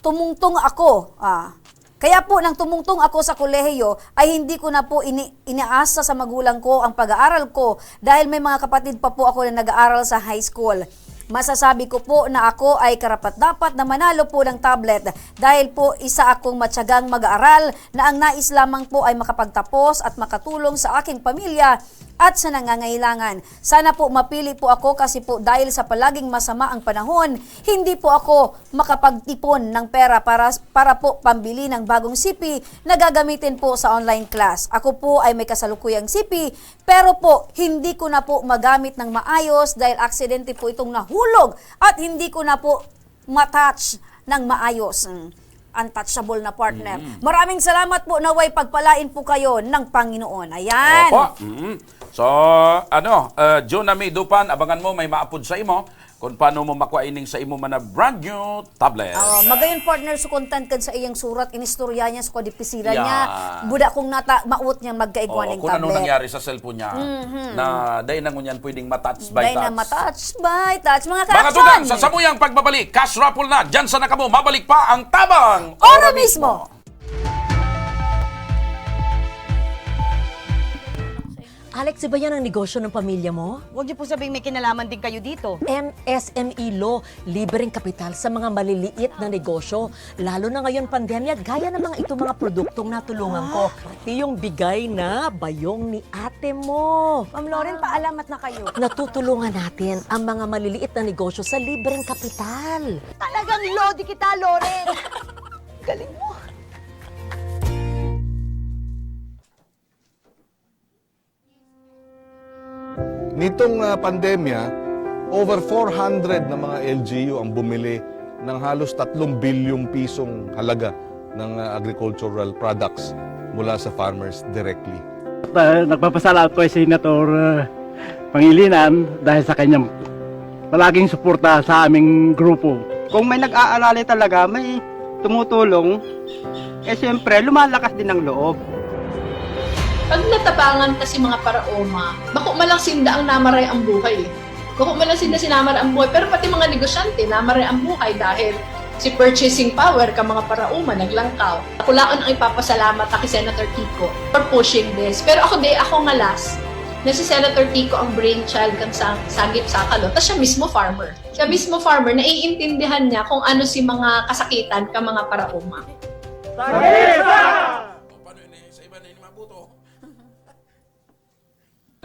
tumungtong ako. Ah, kaya po nang tumungtong ako sa kolehiyo ay hindi ko na po ini-, inaasa sa magulang ko ang pag-aaral ko dahil may mga kapatid pa po ako na nag-aaral sa high school. Masasabi ko po na ako ay karapat-dapat na manalo po ng tablet dahil po isa akong matyagang mag-aaral na ang nais lamang po ay makapagtapos at makatulong sa aking pamilya at sa nangangailangan. Sana po mapili po ako kasi po dahil sa palaging masama ang panahon, hindi po ako makapagtipon ng pera para, para po pambili ng bagong C P na gagamitin po sa online class. Ako po ay may kasalukuyang C P, pero po hindi ko na po magamit ng maayos dahil aksidente po itong nahulog at hindi ko na po matouch ng maayos. Mm. Untouchable na partner. Mm. Maraming salamat po, naway pagpalain po kayo ng Panginoon. Ayan. Opo. Mm. So, ano, uh, Jonah May Dupan, abangan mo, may maapod sa imo. Kung paano mo makuha ining sa imo man na brand new tablet. Oh, magayon, partner, so content kan sa iyang surat, inistorya niya, so kadipisilan niya. Yan. Buda kung nata, maot niya magkaigwa Oo, ning kung ano tablet. Nangyari sa cellphone niya, Mhm. na dahil na ngunyan pwedeng ma-touch by Dahil na touch. ma-touch by touch. Mga Mga ka-action! Tugang, sa samuyang pagbabalik, cash raffle na, dyan sa nakamo, mabalik pa ang Tabang Ora Ora Mismo. Mismo. Alex, iba yan ang negosyo ng pamilya mo? Huwag niyo po sabihing may kinalaman din kayo dito. M S M E Law, libreng kapital sa mga maliliit na negosyo. Lalo na ngayon pandemya, gaya ng mga itong mga produktong natulungan ko. Ah. Pati yung bigay na bayong ni ate mo. Ma'am Loren, paalamat na kayo. Natutulungan natin ang mga maliliit na negosyo sa libreng kapital. Talagang lodi kita, Loren. Galing mo. Nitong, ah, pandemya, over four hundred na mga L G U ang bumili ng halos tatlong bilyong pisong halaga ng, ah, agricultural products mula sa farmers directly. Pa-, nagpapasalamat ko kay Senator, ah, Pangilinan dahil sa kanyang palaging suporta sa aming grupo. Kung may nag-aarali talaga, may tumutulong, eh, siyempre, lumalakas din ang loob. Pag natabangan ta si mga paraoma, bako man lang sinda ang namaray ang buhay, eh. Bako man lang sinda sinamaray ang buhay, pero pati mga negosyante, namaray ang buhay dahil si purchasing power ka mga paraoma naglangkaw. Dakulaon ang ipapasalamat ta ki Senator Kiko for pushing this. Pero ako, di ako ngalas na si Senator Kiko ang brainchild kan sang-, Sangip Sakalo. Ta siya mismo farmer. Siya mismo farmer, naiintindihan niya kung ano si mga kasakitan ka mga paraoma. Sa gisa!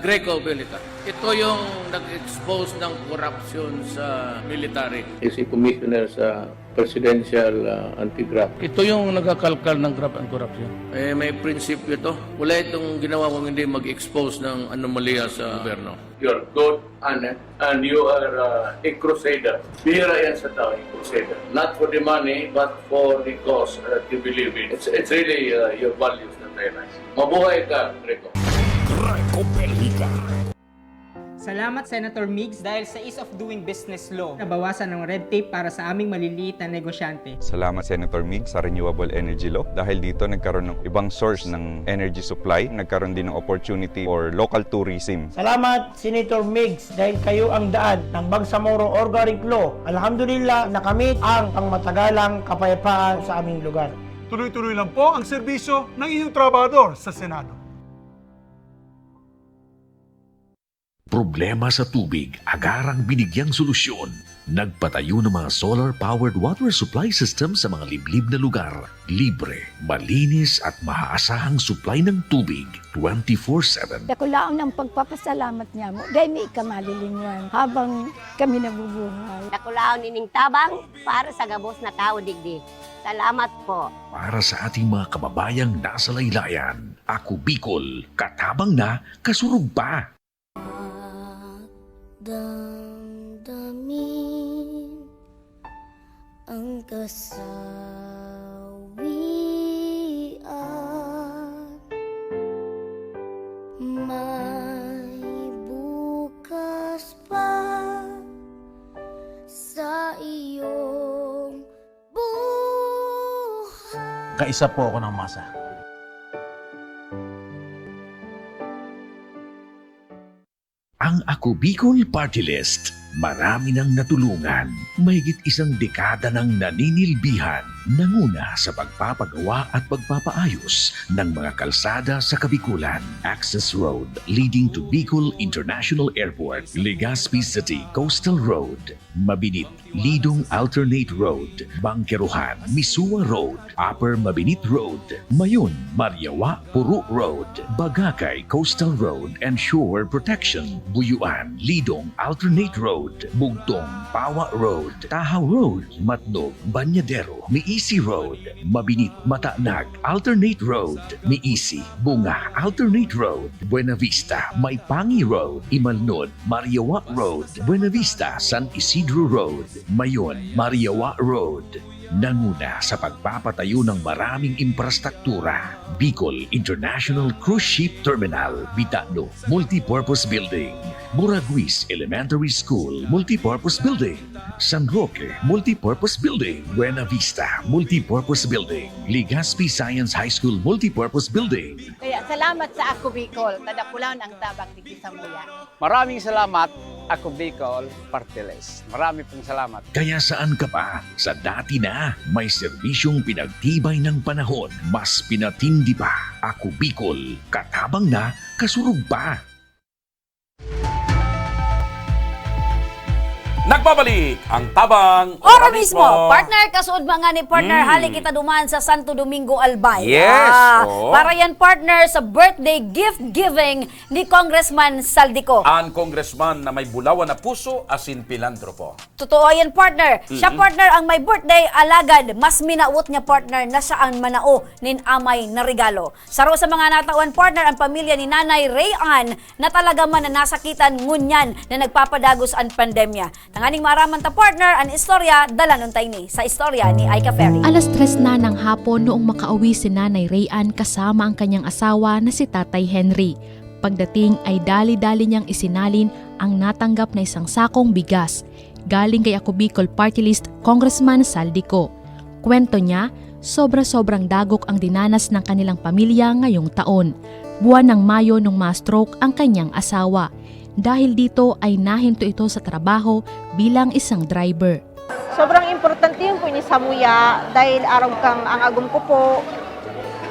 Greco Militar. Ito yung nag-expose ng corruption sa military. Is a commissioner sa Presidential, ah, Anti-Graft. Ito yung nagkakalkal ng graft and corruption. Eh, may prinsipyo to. Wala itong ginawa kung hindi mag-expose ng anomalya sa gobyerno. You're good, honest, and you are, uh, a crusader. Bihira yan sa tao, a crusader. Not for the money, but for the cause that you believe in. It's, it's really, uh, your values that I like. Mabuhay ka, Greco. Greco Belgica. Salamat, Senator Migs, dahil sa ease of doing business law, nabawasan ang red tape para sa aming maliliit na negosyante. Salamat, Senator Migs, sa renewable energy law. Dahil dito, nagkaroon ng ibang source ng energy supply. Nagkaroon din ng opportunity for local tourism. Salamat, Senator Migs, dahil kayo ang daan ng Bangsamoro Organic Law. Alhamdulillah, nakamit ang pangmatagalang kapayapaan sa aming lugar. Tuloy-tuloy lang po ang serbisyo ng inyong trabahador sa Senado. Problema sa tubig, agarang binigyang solusyon. Nagpatayo ng mga solar-powered water supply system sa mga liblib na lugar. Libre, malinis at maaasahang supply ng tubig twenty-four seven. Dakulaon ang pagpapasalamat niya mo, dahil may ika malilingwan habang kami nabubuhay. Dakulaon ining tabang para sa gabos na tao digdi. Salamat po. Para sa ating mga kababayang nasa laylayan, Ako Bicol, katabang na, kasurog pa. Damdamin ang kasawian. May bukas pa sa iyong buhay. Kaisa po ako ng masa. Ang Ako Bicol Party List, marami nang natulungan. Mahigit isang dekada nang naninilbihan, nanguna sa pagpapagawa at pagpapaayos ng mga kalsada sa Kabikulan. Access Road leading to Bicol International Airport, Legazpi City Coastal Road, Mabinit, Lidong Alternate Road, Bangkerohan, Misua Road, Upper Mabinit Road, Mayon, Mariawa, Puro Road, Bagakay Coastal Road and Shore Protection, Buyuan, Lidong Alternate Road, Bugtong, Pawa Road, Tahaw Road, Matnog, Banyadero, Miisi Road, Mabinit, Matanag Alternate Road, Miisi, Bunga Alternate Road, Buenavista, Maipangi Road, Imalnod, Mariawa Road, Buenavista, San Isidro Road, Mayon, Mariawa Road, Nanguna sa pagpapatayo ng maraming infrastruktura, Bicol International Cruise Ship Terminal, Bitano Multipurpose Building, Muraguis Elementary School Multipurpose Building, San Roque Multipurpose Building, Buena Vista Multipurpose Building, Legazpi Science High School Multipurpose Building. Kaya salamat sa Ako Bicol, tadakulan ang tabang digdi samuya. Maraming salamat, Ako Bicol Party List. Marami pong salamat. Kaya saan ka pa? Sa dati na, may serbisyong pinagtibay ng panahon, mas pinatindi pa. Ako Bicol, katabang na, kasurog pa. Nagbabalik ang Tabang Ora Ora mismo, Mismo. Partner, kasuod man nga ni partner, Mm. hali kita duman sa Santo Domingo, Albay. Yes, Ah, oo. Para yan, partner, sa birthday gift giving ni Congressman Saldico. An congressman na may bulawan na puso, asin pilantropo. Totoo yan, partner. Siya, Mm-mm. partner, ang may birthday, alagad mas minawot niya, partner, na siya ang manao nin amay na regalo. Saro sa mga natawan, partner, ang pamilya ni Nanay Ray Ann na talaga man na nasakitan ngunyan na nagpapadagos an pandemya. Tanganing maaraman ta, partner, an istorya, dalanon ta ini sa istorya ni Aika Ferry. Alas tres na ng hapon noong makauwi si Nanay Ray Ann kasama ang kanyang asawa na si Tatay Henry. Pagdating ay dali-dali niyang isinalin ang natanggap na isang sakong bigas galing kay Ako Bicol Party List Congressman Saldico. Kwento niya, sobra-sobrang dagok ang dinanas ng kanilang pamilya ngayong taon, buwan ng Mayo nung ma-stroke ang kanyang asawa. Dahil dito ay nahinto ito sa trabaho bilang isang driver. Sobrang importante yun po ini samuya dahil arog kang ang agom ko po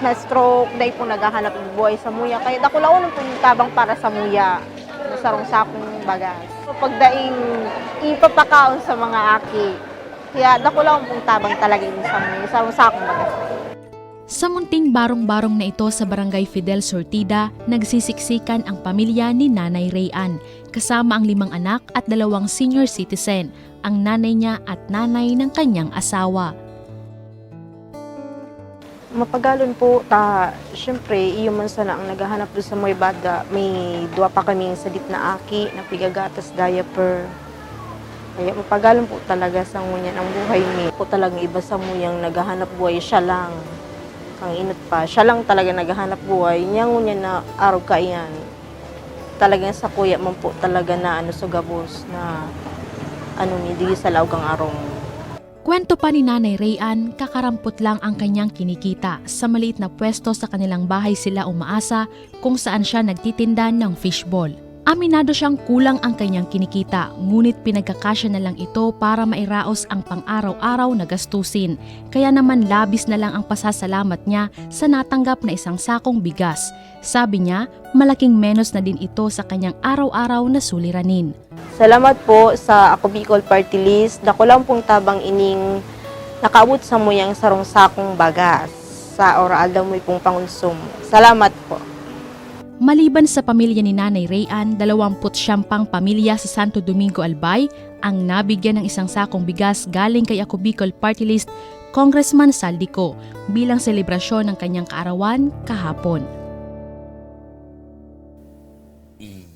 na-stroke, dahil po naghahanap ng buhay samuya. Kaya dakulaon po yung tabang para samuya, na sarong sakong bagas. So, pagdaing ipapakaon sa mga aki, kaya dakulaon pong tabang talaga yung samuya, yung sarong sakong bagas. Sa munting barong-barong na ito sa Barangay Fidel Sortida, nagsisiksikan ang pamilya ni Nanay Ray Ann, kasama ang limang anak at dalawang senior citizen, ang nanay niya at nanay ng kanyang asawa. Mapagalon po ta, siyempre, iyo man sana ang naghahanap doon sa may bada. May dua pa kaming sadit na aki na pigagatas, diaper. Kaya mapagalon po talaga sa ngunyan ang buhay mi. Po talagang iba samuyang naghahanap buhay, siya lang. Ang inot pa, siya lang talaga naghahanap buhay. Niya ngunyan na arog kaiyan. Talagang sakuya man po talaga na ano sa gabos na ano ni, di sa laog ang arong. Kwento pa ni Nanay Ray Ann, kakarampot lang ang kanyang kinikita. Sa maliit na pwesto sa kanilang bahay sila umaasa, kung saan siya nagtitinda ng fishball. Aminado siyang kulang ang kanyang kinikita, ngunit pinagkakasya na lang ito para mairaos ang pang-araw-araw na gastusin. Kaya naman labis na lang ang pasasalamat niya sa natanggap na isang sakong bigas. Sabi niya, malaking menos na din ito sa kanyang araw-araw na suliranin. Salamat po sa Ako Bicol Party List. Dakula pong tabang ining nakaabot samuyang sarong sakong bagas sa ora-aldaw mi pong pangonsumo. Salamat po. Maliban sa pamilya ni Nanay Ray Ann, dalawamput siyam pang pamilya sa Santo Domingo, Albay ang nabigyan ng isang sakong bigas galing kay Ako Bicol Party List Congressman Saldico bilang selebrasyon ng kanyang kaarawan kahapon.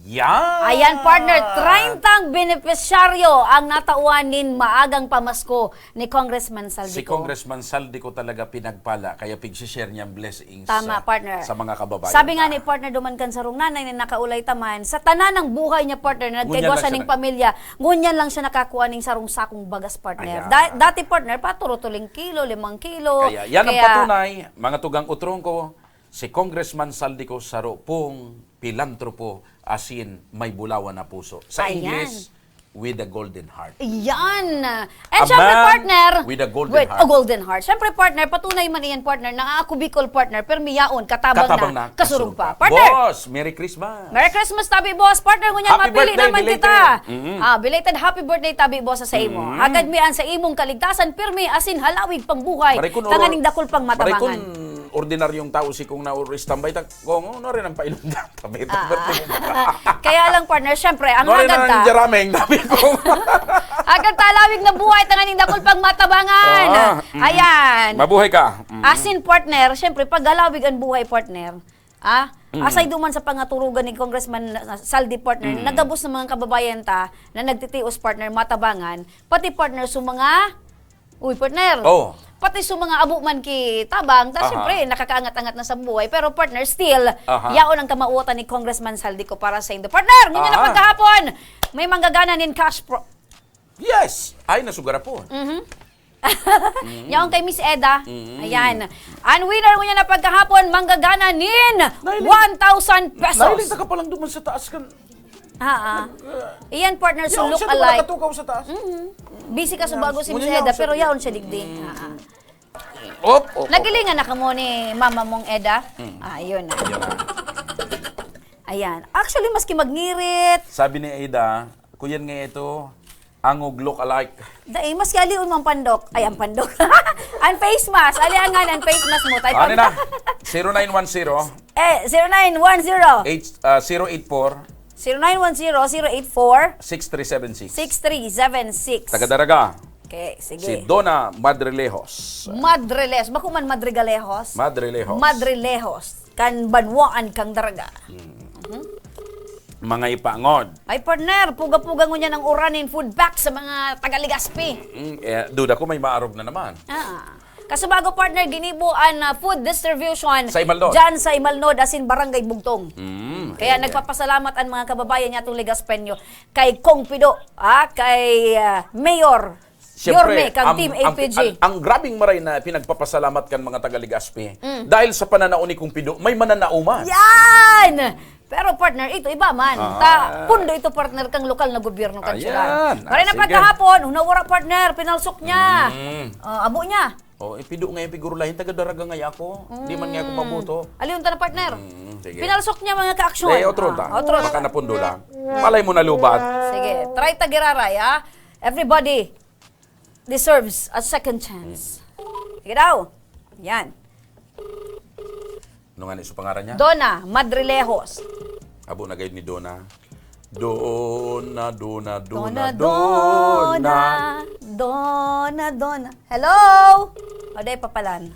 Yan! Ayan, partner, treyntang benepisyaryo ang natawan nin maagang pamasko ni Congressman Saldico. Si Congressman Saldico talaga pinagpala, kaya pig-share niya ang blessings Tama, sa, partner. sa mga kababayan Sabi nga ta. ni partner, duman kan sarong nanay na nakaulay taman, sa tanan ng buhay niya, partner, na Ngunyan nagkaigwa lang siya siya ning na- pamilya, ngunyan lang siya nakakuha ning sarong sakong bagas, partner. Ayan. Da-, dati, partner, paturutuling kilo, limang kilo. Kaya yan ang Kaya patunay, mga tugang utrong ko, si Congressman Saldico saro pong pilantropo, asin may bulawan na puso. Sa Ayan. English, with a golden heart. Yan! And A syempre, man partner, with a golden with heart. a golden heart. Syempre, partner, patunay man iyan, partner, na ako Bicol, partner, permi yaon, katabang Katabang na, na, kasurog kasurog pa. pa. Partner! Boss, Merry Christmas! Merry Christmas, tabi boss. Partner, ngunyan Happy mapili birthday, naman belated. kita. Mm-mm. Ah, belated happy birthday, tabi boss, sa imo. Mm-mm. Hagad mi an sa imong kaligtasan, pirmi asin halawig pang buhay. Maray kun Tanganing oro-, dakul pang maray kun matabangan. ordinaryong tao si kung nauro-, standby, ta-, kung ano rin ang painom dyan, tabi, Ah. tabi, tabi. Kaya lang, partner, syempre, ang Ano rin hagad ang ta, jarameng, tabi ko. hagad ta halawig na buhay, tanganing dakul pang matabangan. Ah, mm. Ayan. Mabuhay ka. Mm. Asin, partner, syempre, pag halawig ang buhay, partner, ah, Mm. asay duman sa pangaturugan ni Congressman Saldi, partner, Mm. nagabos ng mga kababayan ta na nagtitios, partner, matabangan, pati, partner, sa mga Uy, partner. Oh. Pati sa mga abo man ki tabang, ta Aha. siyempre, nakakaangat-angat na sa buhay. Pero, partner, still, Aha. yaon ang kamawotan ni Congressman Zaldy Co para sa indo. Partner, ngunyan na Aha. pagkahapon, may manggagana nin cash pro- Yes! Ay, nasugarapon. Mhm. Yaon kay Miss Eda. Mm. Ayan. Ang winner ngunyan na pagkahapon, manggagana nin Nahiling- one thousand pesos. Nahiling ta ka palang duman sa taas kan Ah, ah. Iyan, partner, so Yaon look siya, alike. nakatukaw sa taas. Mhm. Busy ka sa Yan. bago si Ngunyan Miss Eda, yaon siya pero digdi. yaon siya digdi. Mm. Ah, ah. Op, op, op. Nagilingan na kamo ni mama mong Eda? Mm. Ah, yun na. Yan na. Ayan. Actually, maski magngirit. Sabi ni Eda, "Kuyan nga ito, angog look alike." Dai, maski alion mo ang pandok. Ay, ang pandok. Ang face mask. Aliangan ang face mask mo. Tayo Ano pang- na? Zero nine one zero. Eh, zero nine one zero. Eight, ah, zero eight four. Zero nine one zero, zero eight four. Six three seven six. Six three seven six. Taga Daraga. Okay, sige. Si Dona Madrilejos. Madriles. Bako man Madrigalejos. Madrilejos. Madrilejos. Kan banwaan kang Daraga. Hmm. Mhm. Mga ipangod. Ay, partner, puga-puga ngunyan ang uran nin food pack sa mga taga Legazpi. Mm, eh, duda ko may maarog na naman. Ah. Kasubago, partner, ginibo an, ah, food distribution Sa Imalnod. dyan sa Imalnod, asin Barangay Bugtong. Mm, Kaya ayan. nagpapasalamat ang mga kababayan niya atong Legazpeño kay Kong Pido, ah, kay, ah, Mayor Siyempre, Yorme, kang ang, Team ang, A P G. ang, ang grabing maray na pinagpapasalamat kan mga taga Legazpi. Mm. Dahil sa pananao ni Kong Pido, may mananao man. Yan! Pero, partner, ito iba man. Ah. Ta, pundo ito, partner, kang lokal na gobyerno kan Ayan. syudad. Maray Ah, na sige. pagkahapon, hunawara, partner, pinalsok niya. Mm. Ah, abo niya. Oh, eh, Pido nga yung pigurulahin, taga Daraga nga ako. Di man nga ako Mm. mabuto. Aliw ta na, partner. Mm, sige. Pinalsok niya, mga kaaksyon. Eh, otro Ah, ta. otro. Baka napundo lang. Malay mo na lubat. Sige, try ta giraray, ha? Everybody deserves a second chance. Sige daw. Yan. Ano nga ni sa pangaran niya? Dona Madrilejos. Abo na gayud ni Dona. Dona, Dona, Dona, Dona, Dona. Dona. Dona, Dona. Hello? O, day papalan.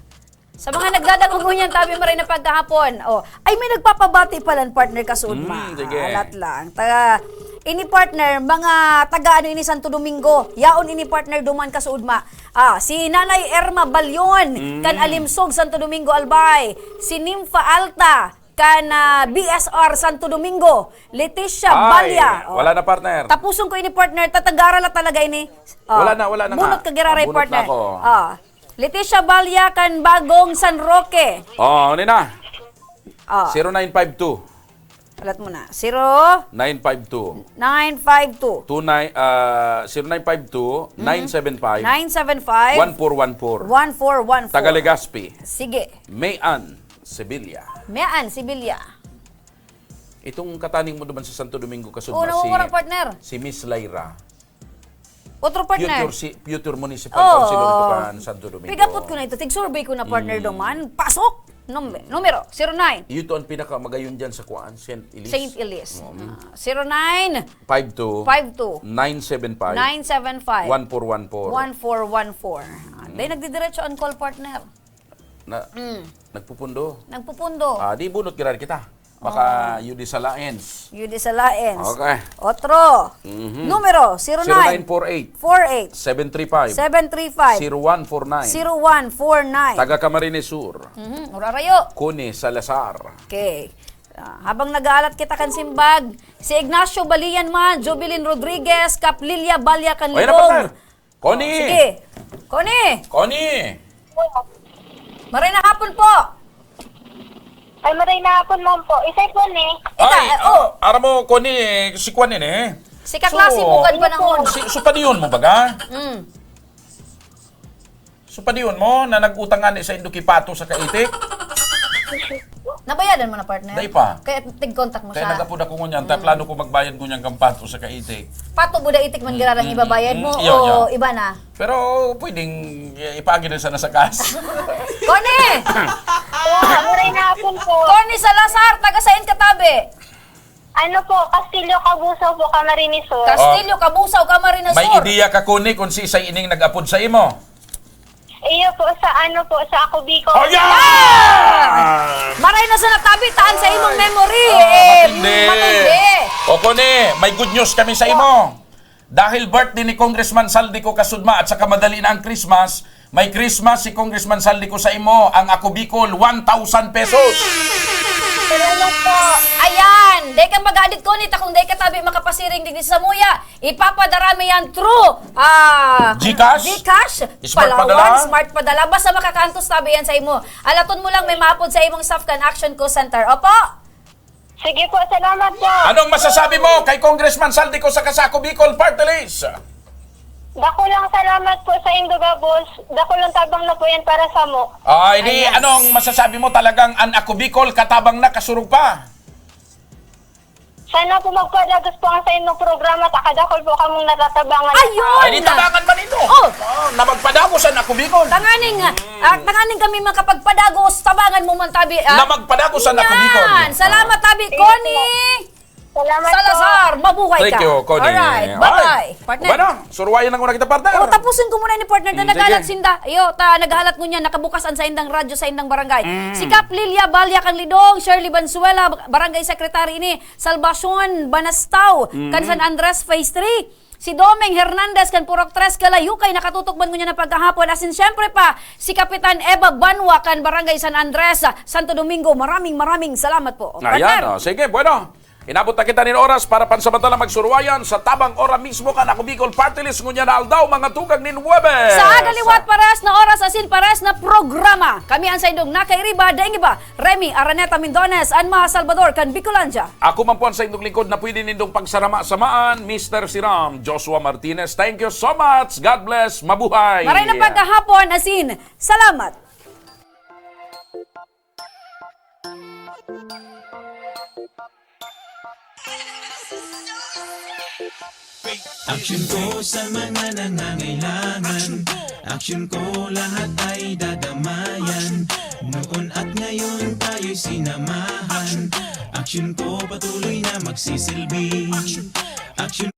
Sa mga nagdadangog ngunyan, tabi maray na pagkahapon. O, ay, may nagpapabati palan, partner, kasuudma. Mm, sige. Alat lang. Taga, ini, partner, mga taga ano ini, Santo Domingo. Yaon ini, partner, duman kasuudma. Ah, si Nanay Irma Balyon, Mm. kan Alimsog, Santo Domingo, Albay. Si Nympha Alta, kan, ah, B S R Santo Domingo. Leticia Ay, Balya. Oh. wala na, partner. Tapuson ko ini, partner. Tatagara la talaga ini. Oh. Wala na, wala na Bunot nga. ka giraray, Ah, bunot na partner. ako. Ah. Leticia Balya kan Bagong San Roque. Oh, ano na? Ah. Zero nine five two. Alat mo na. Zero Nine five two. nine five two. Two nine, ah, zero nine five two, nine seven five, Nine seven five. one four one four. One four one four. Taga Legazpi. Sige. Mayan Sevilla. Mayan Sevilla. Itong kataning mo naman sa Santo Domingo, Kasugma, Oo, nawawara, si, partner. si Miss Lyra. Otro, partner. Future, si, future municipal Oh. councilor ito kan Santo Domingo. Pigapot ko na ito. Tig-survey ko na, partner, Mm. duman. Pasok! Num-, numero, zero nine. Ito ang pinakamagayon dyan sa kuan, Saint Elias. Saint Elias. Mm. Ah, zero nine. Five two. Five two. Nine seven five. Nine seven five. One four one four. One four one four. Ah, Mm. dahil nagdidiretso ang call, partner. Na, Mm. nagpupundo. Nagpupundo. Ah, di bunot giraray kita. Baka Oh. you desalaens. You desalaens. Okay. Otro. Mhm. Numero, zero nine. Zero nine four eight. Four eight. Seven three five. Seven three five. Zero one four nine. Zero one four nine. Taga Camarines Sur. Mhm, urarayo. Connie Salazar. Okay. Ah, habang nag-aalat kita kan simbag, si Ignacio Balian man, Jubilin Rodriguez, Kap Lilia Balya kan Oy, Libong. napakan. Connie! Sige. Connie! Connie! Maray na hapon po! Ay, maray na hapon man po. Isay po ni? Ay, Ika, oh. ah, aram mo, Connie, si Kwan ini. Si kaklase So, mo, kan Ano po? panahon. Si, supadiyon mo baga? Mm. Supadiyon mo na nag-utang ngani sa indo ki Pato sa Kaitik? Nabayadan mo na, partner? Dai pa. Kaya tig-contact mo Kaya siya. nag-apod ako ngunyan, ta Mm. plano ko magbayad ngunyan kang Pato sa Kaitik. Pato buda itik man Mm, giraray ang mm, ibabayad mm, mo mm. Iyo, o iyo. iba na? Pero pwedeng, eh, ipaagi na sana sa kas. Connie! Ah, maray na hapon po. Connie Salazar, taga sain ka tabi? Ano po, Castillo, Cabusao po, Camarines Sur. Castillo, Oh. Cabusao, Camarines May Sur. ideya ka, Connie, kung si isa ining nag-apod sa imo? Iyo po, sa ano po, sa Ako Bicol. Oh, yan! Maray na sa natabi, taan sa imong Ay. memory. Oh, Eh, matindi. matindi. O, Connie, may good news kami sa imo. Dahil birthday ni Congressman Zaldy Co Kasudma at saka madali na ang Christmas, may Christmas si Congressman Zaldy Co sa imo, ang Ako Bicol, one thousand pesos. Tulong po. Ayan. Dai ka mag-adit, Connie, ta kung dai ka tabi makapasiring digdi sa samuya, ipapadara mi yan through ah, GCash? GCash, Smart Palawan, Padala? Smart Padala. Basta makakaantos tabi yan sa imo. Alaton mo lang may maapod sa imong staff kan Action Co Center. Opo? Sige po, salamat po. Anong masasabi mo kay Congressman Zaldy Co saka sa Ako Bicol Party List? Dakulang salamat po sa indo gabos. Dakulang tabang na po yan para sa mo. Ay, di, Ayan. Anong masasabi mo talagang ang Ako Bicol katabang na kasurog pa? Sana po magpadagos po ang sa inyong programa at akadakol po kamong natatabangan. Ayun! Ay, di tabangan man ito. Oh! Oh, na magpadagos ang Ako Bicol. Tanganing, ah, tanganing kami makapagpadagos, tabangan mo man tabi, ah. Na magpadagos ang Ako Bicol. Yan. Salamat tabi, Sige, Connie Salamat Salazar. Mabuhay Thank ka. you, Connie. Alright. Alright. Bye-bye, partner. Ba na? Suruwayan lang muna kita, partner. O, tapusin ko muna ni partner na Mm, naghalat sige. sinda. Iyo, ta, naghalat ngunyan, nakabukas ang saindang radyo sa indang barangay. Si Kap Lilia Balya kan Lidong, Shirley Banzuela, barangay secretary ini, Salvacion Banastao, kan San Andres Phase three. Si Domeng Hernandez kan Purok Tres, Kalayukay, nakatutok man ngunyan na paghahapon. Asin, syempre pa, si Kapitan Eva Banwa kan Barangay San Andres, Santo Domingo. Maraming, maraming salamat po. Ayan, Partner. Oh. Sige, bueno. Inabot na kita nin oras para pansamantala magsuruwayan sa tabang ora mismo kan Ako Bicol Party List ngunyan na aldaw, mga tugang nin Huwebes. Sa aga liwat, pares na oras, asin pares na programa. Kami ang saindong nakairiba, daing iba, Remy Araneta Mindones, and mga Salvador kan Bicolandia. Ako man po ang saindong lingkod na pwede nindong pagsarama-samaan, Mister Siram, Joshua Martinez. Thank you so much. God bless. Mabuhay. Maray na pagkahapon, asin, salamat. Action ko sa mga nangangailangan. Action ko lahat ay dadamayan. Noon at ngayon tayo'y sinamahan. Action ko patuloy na magsisilbi. Action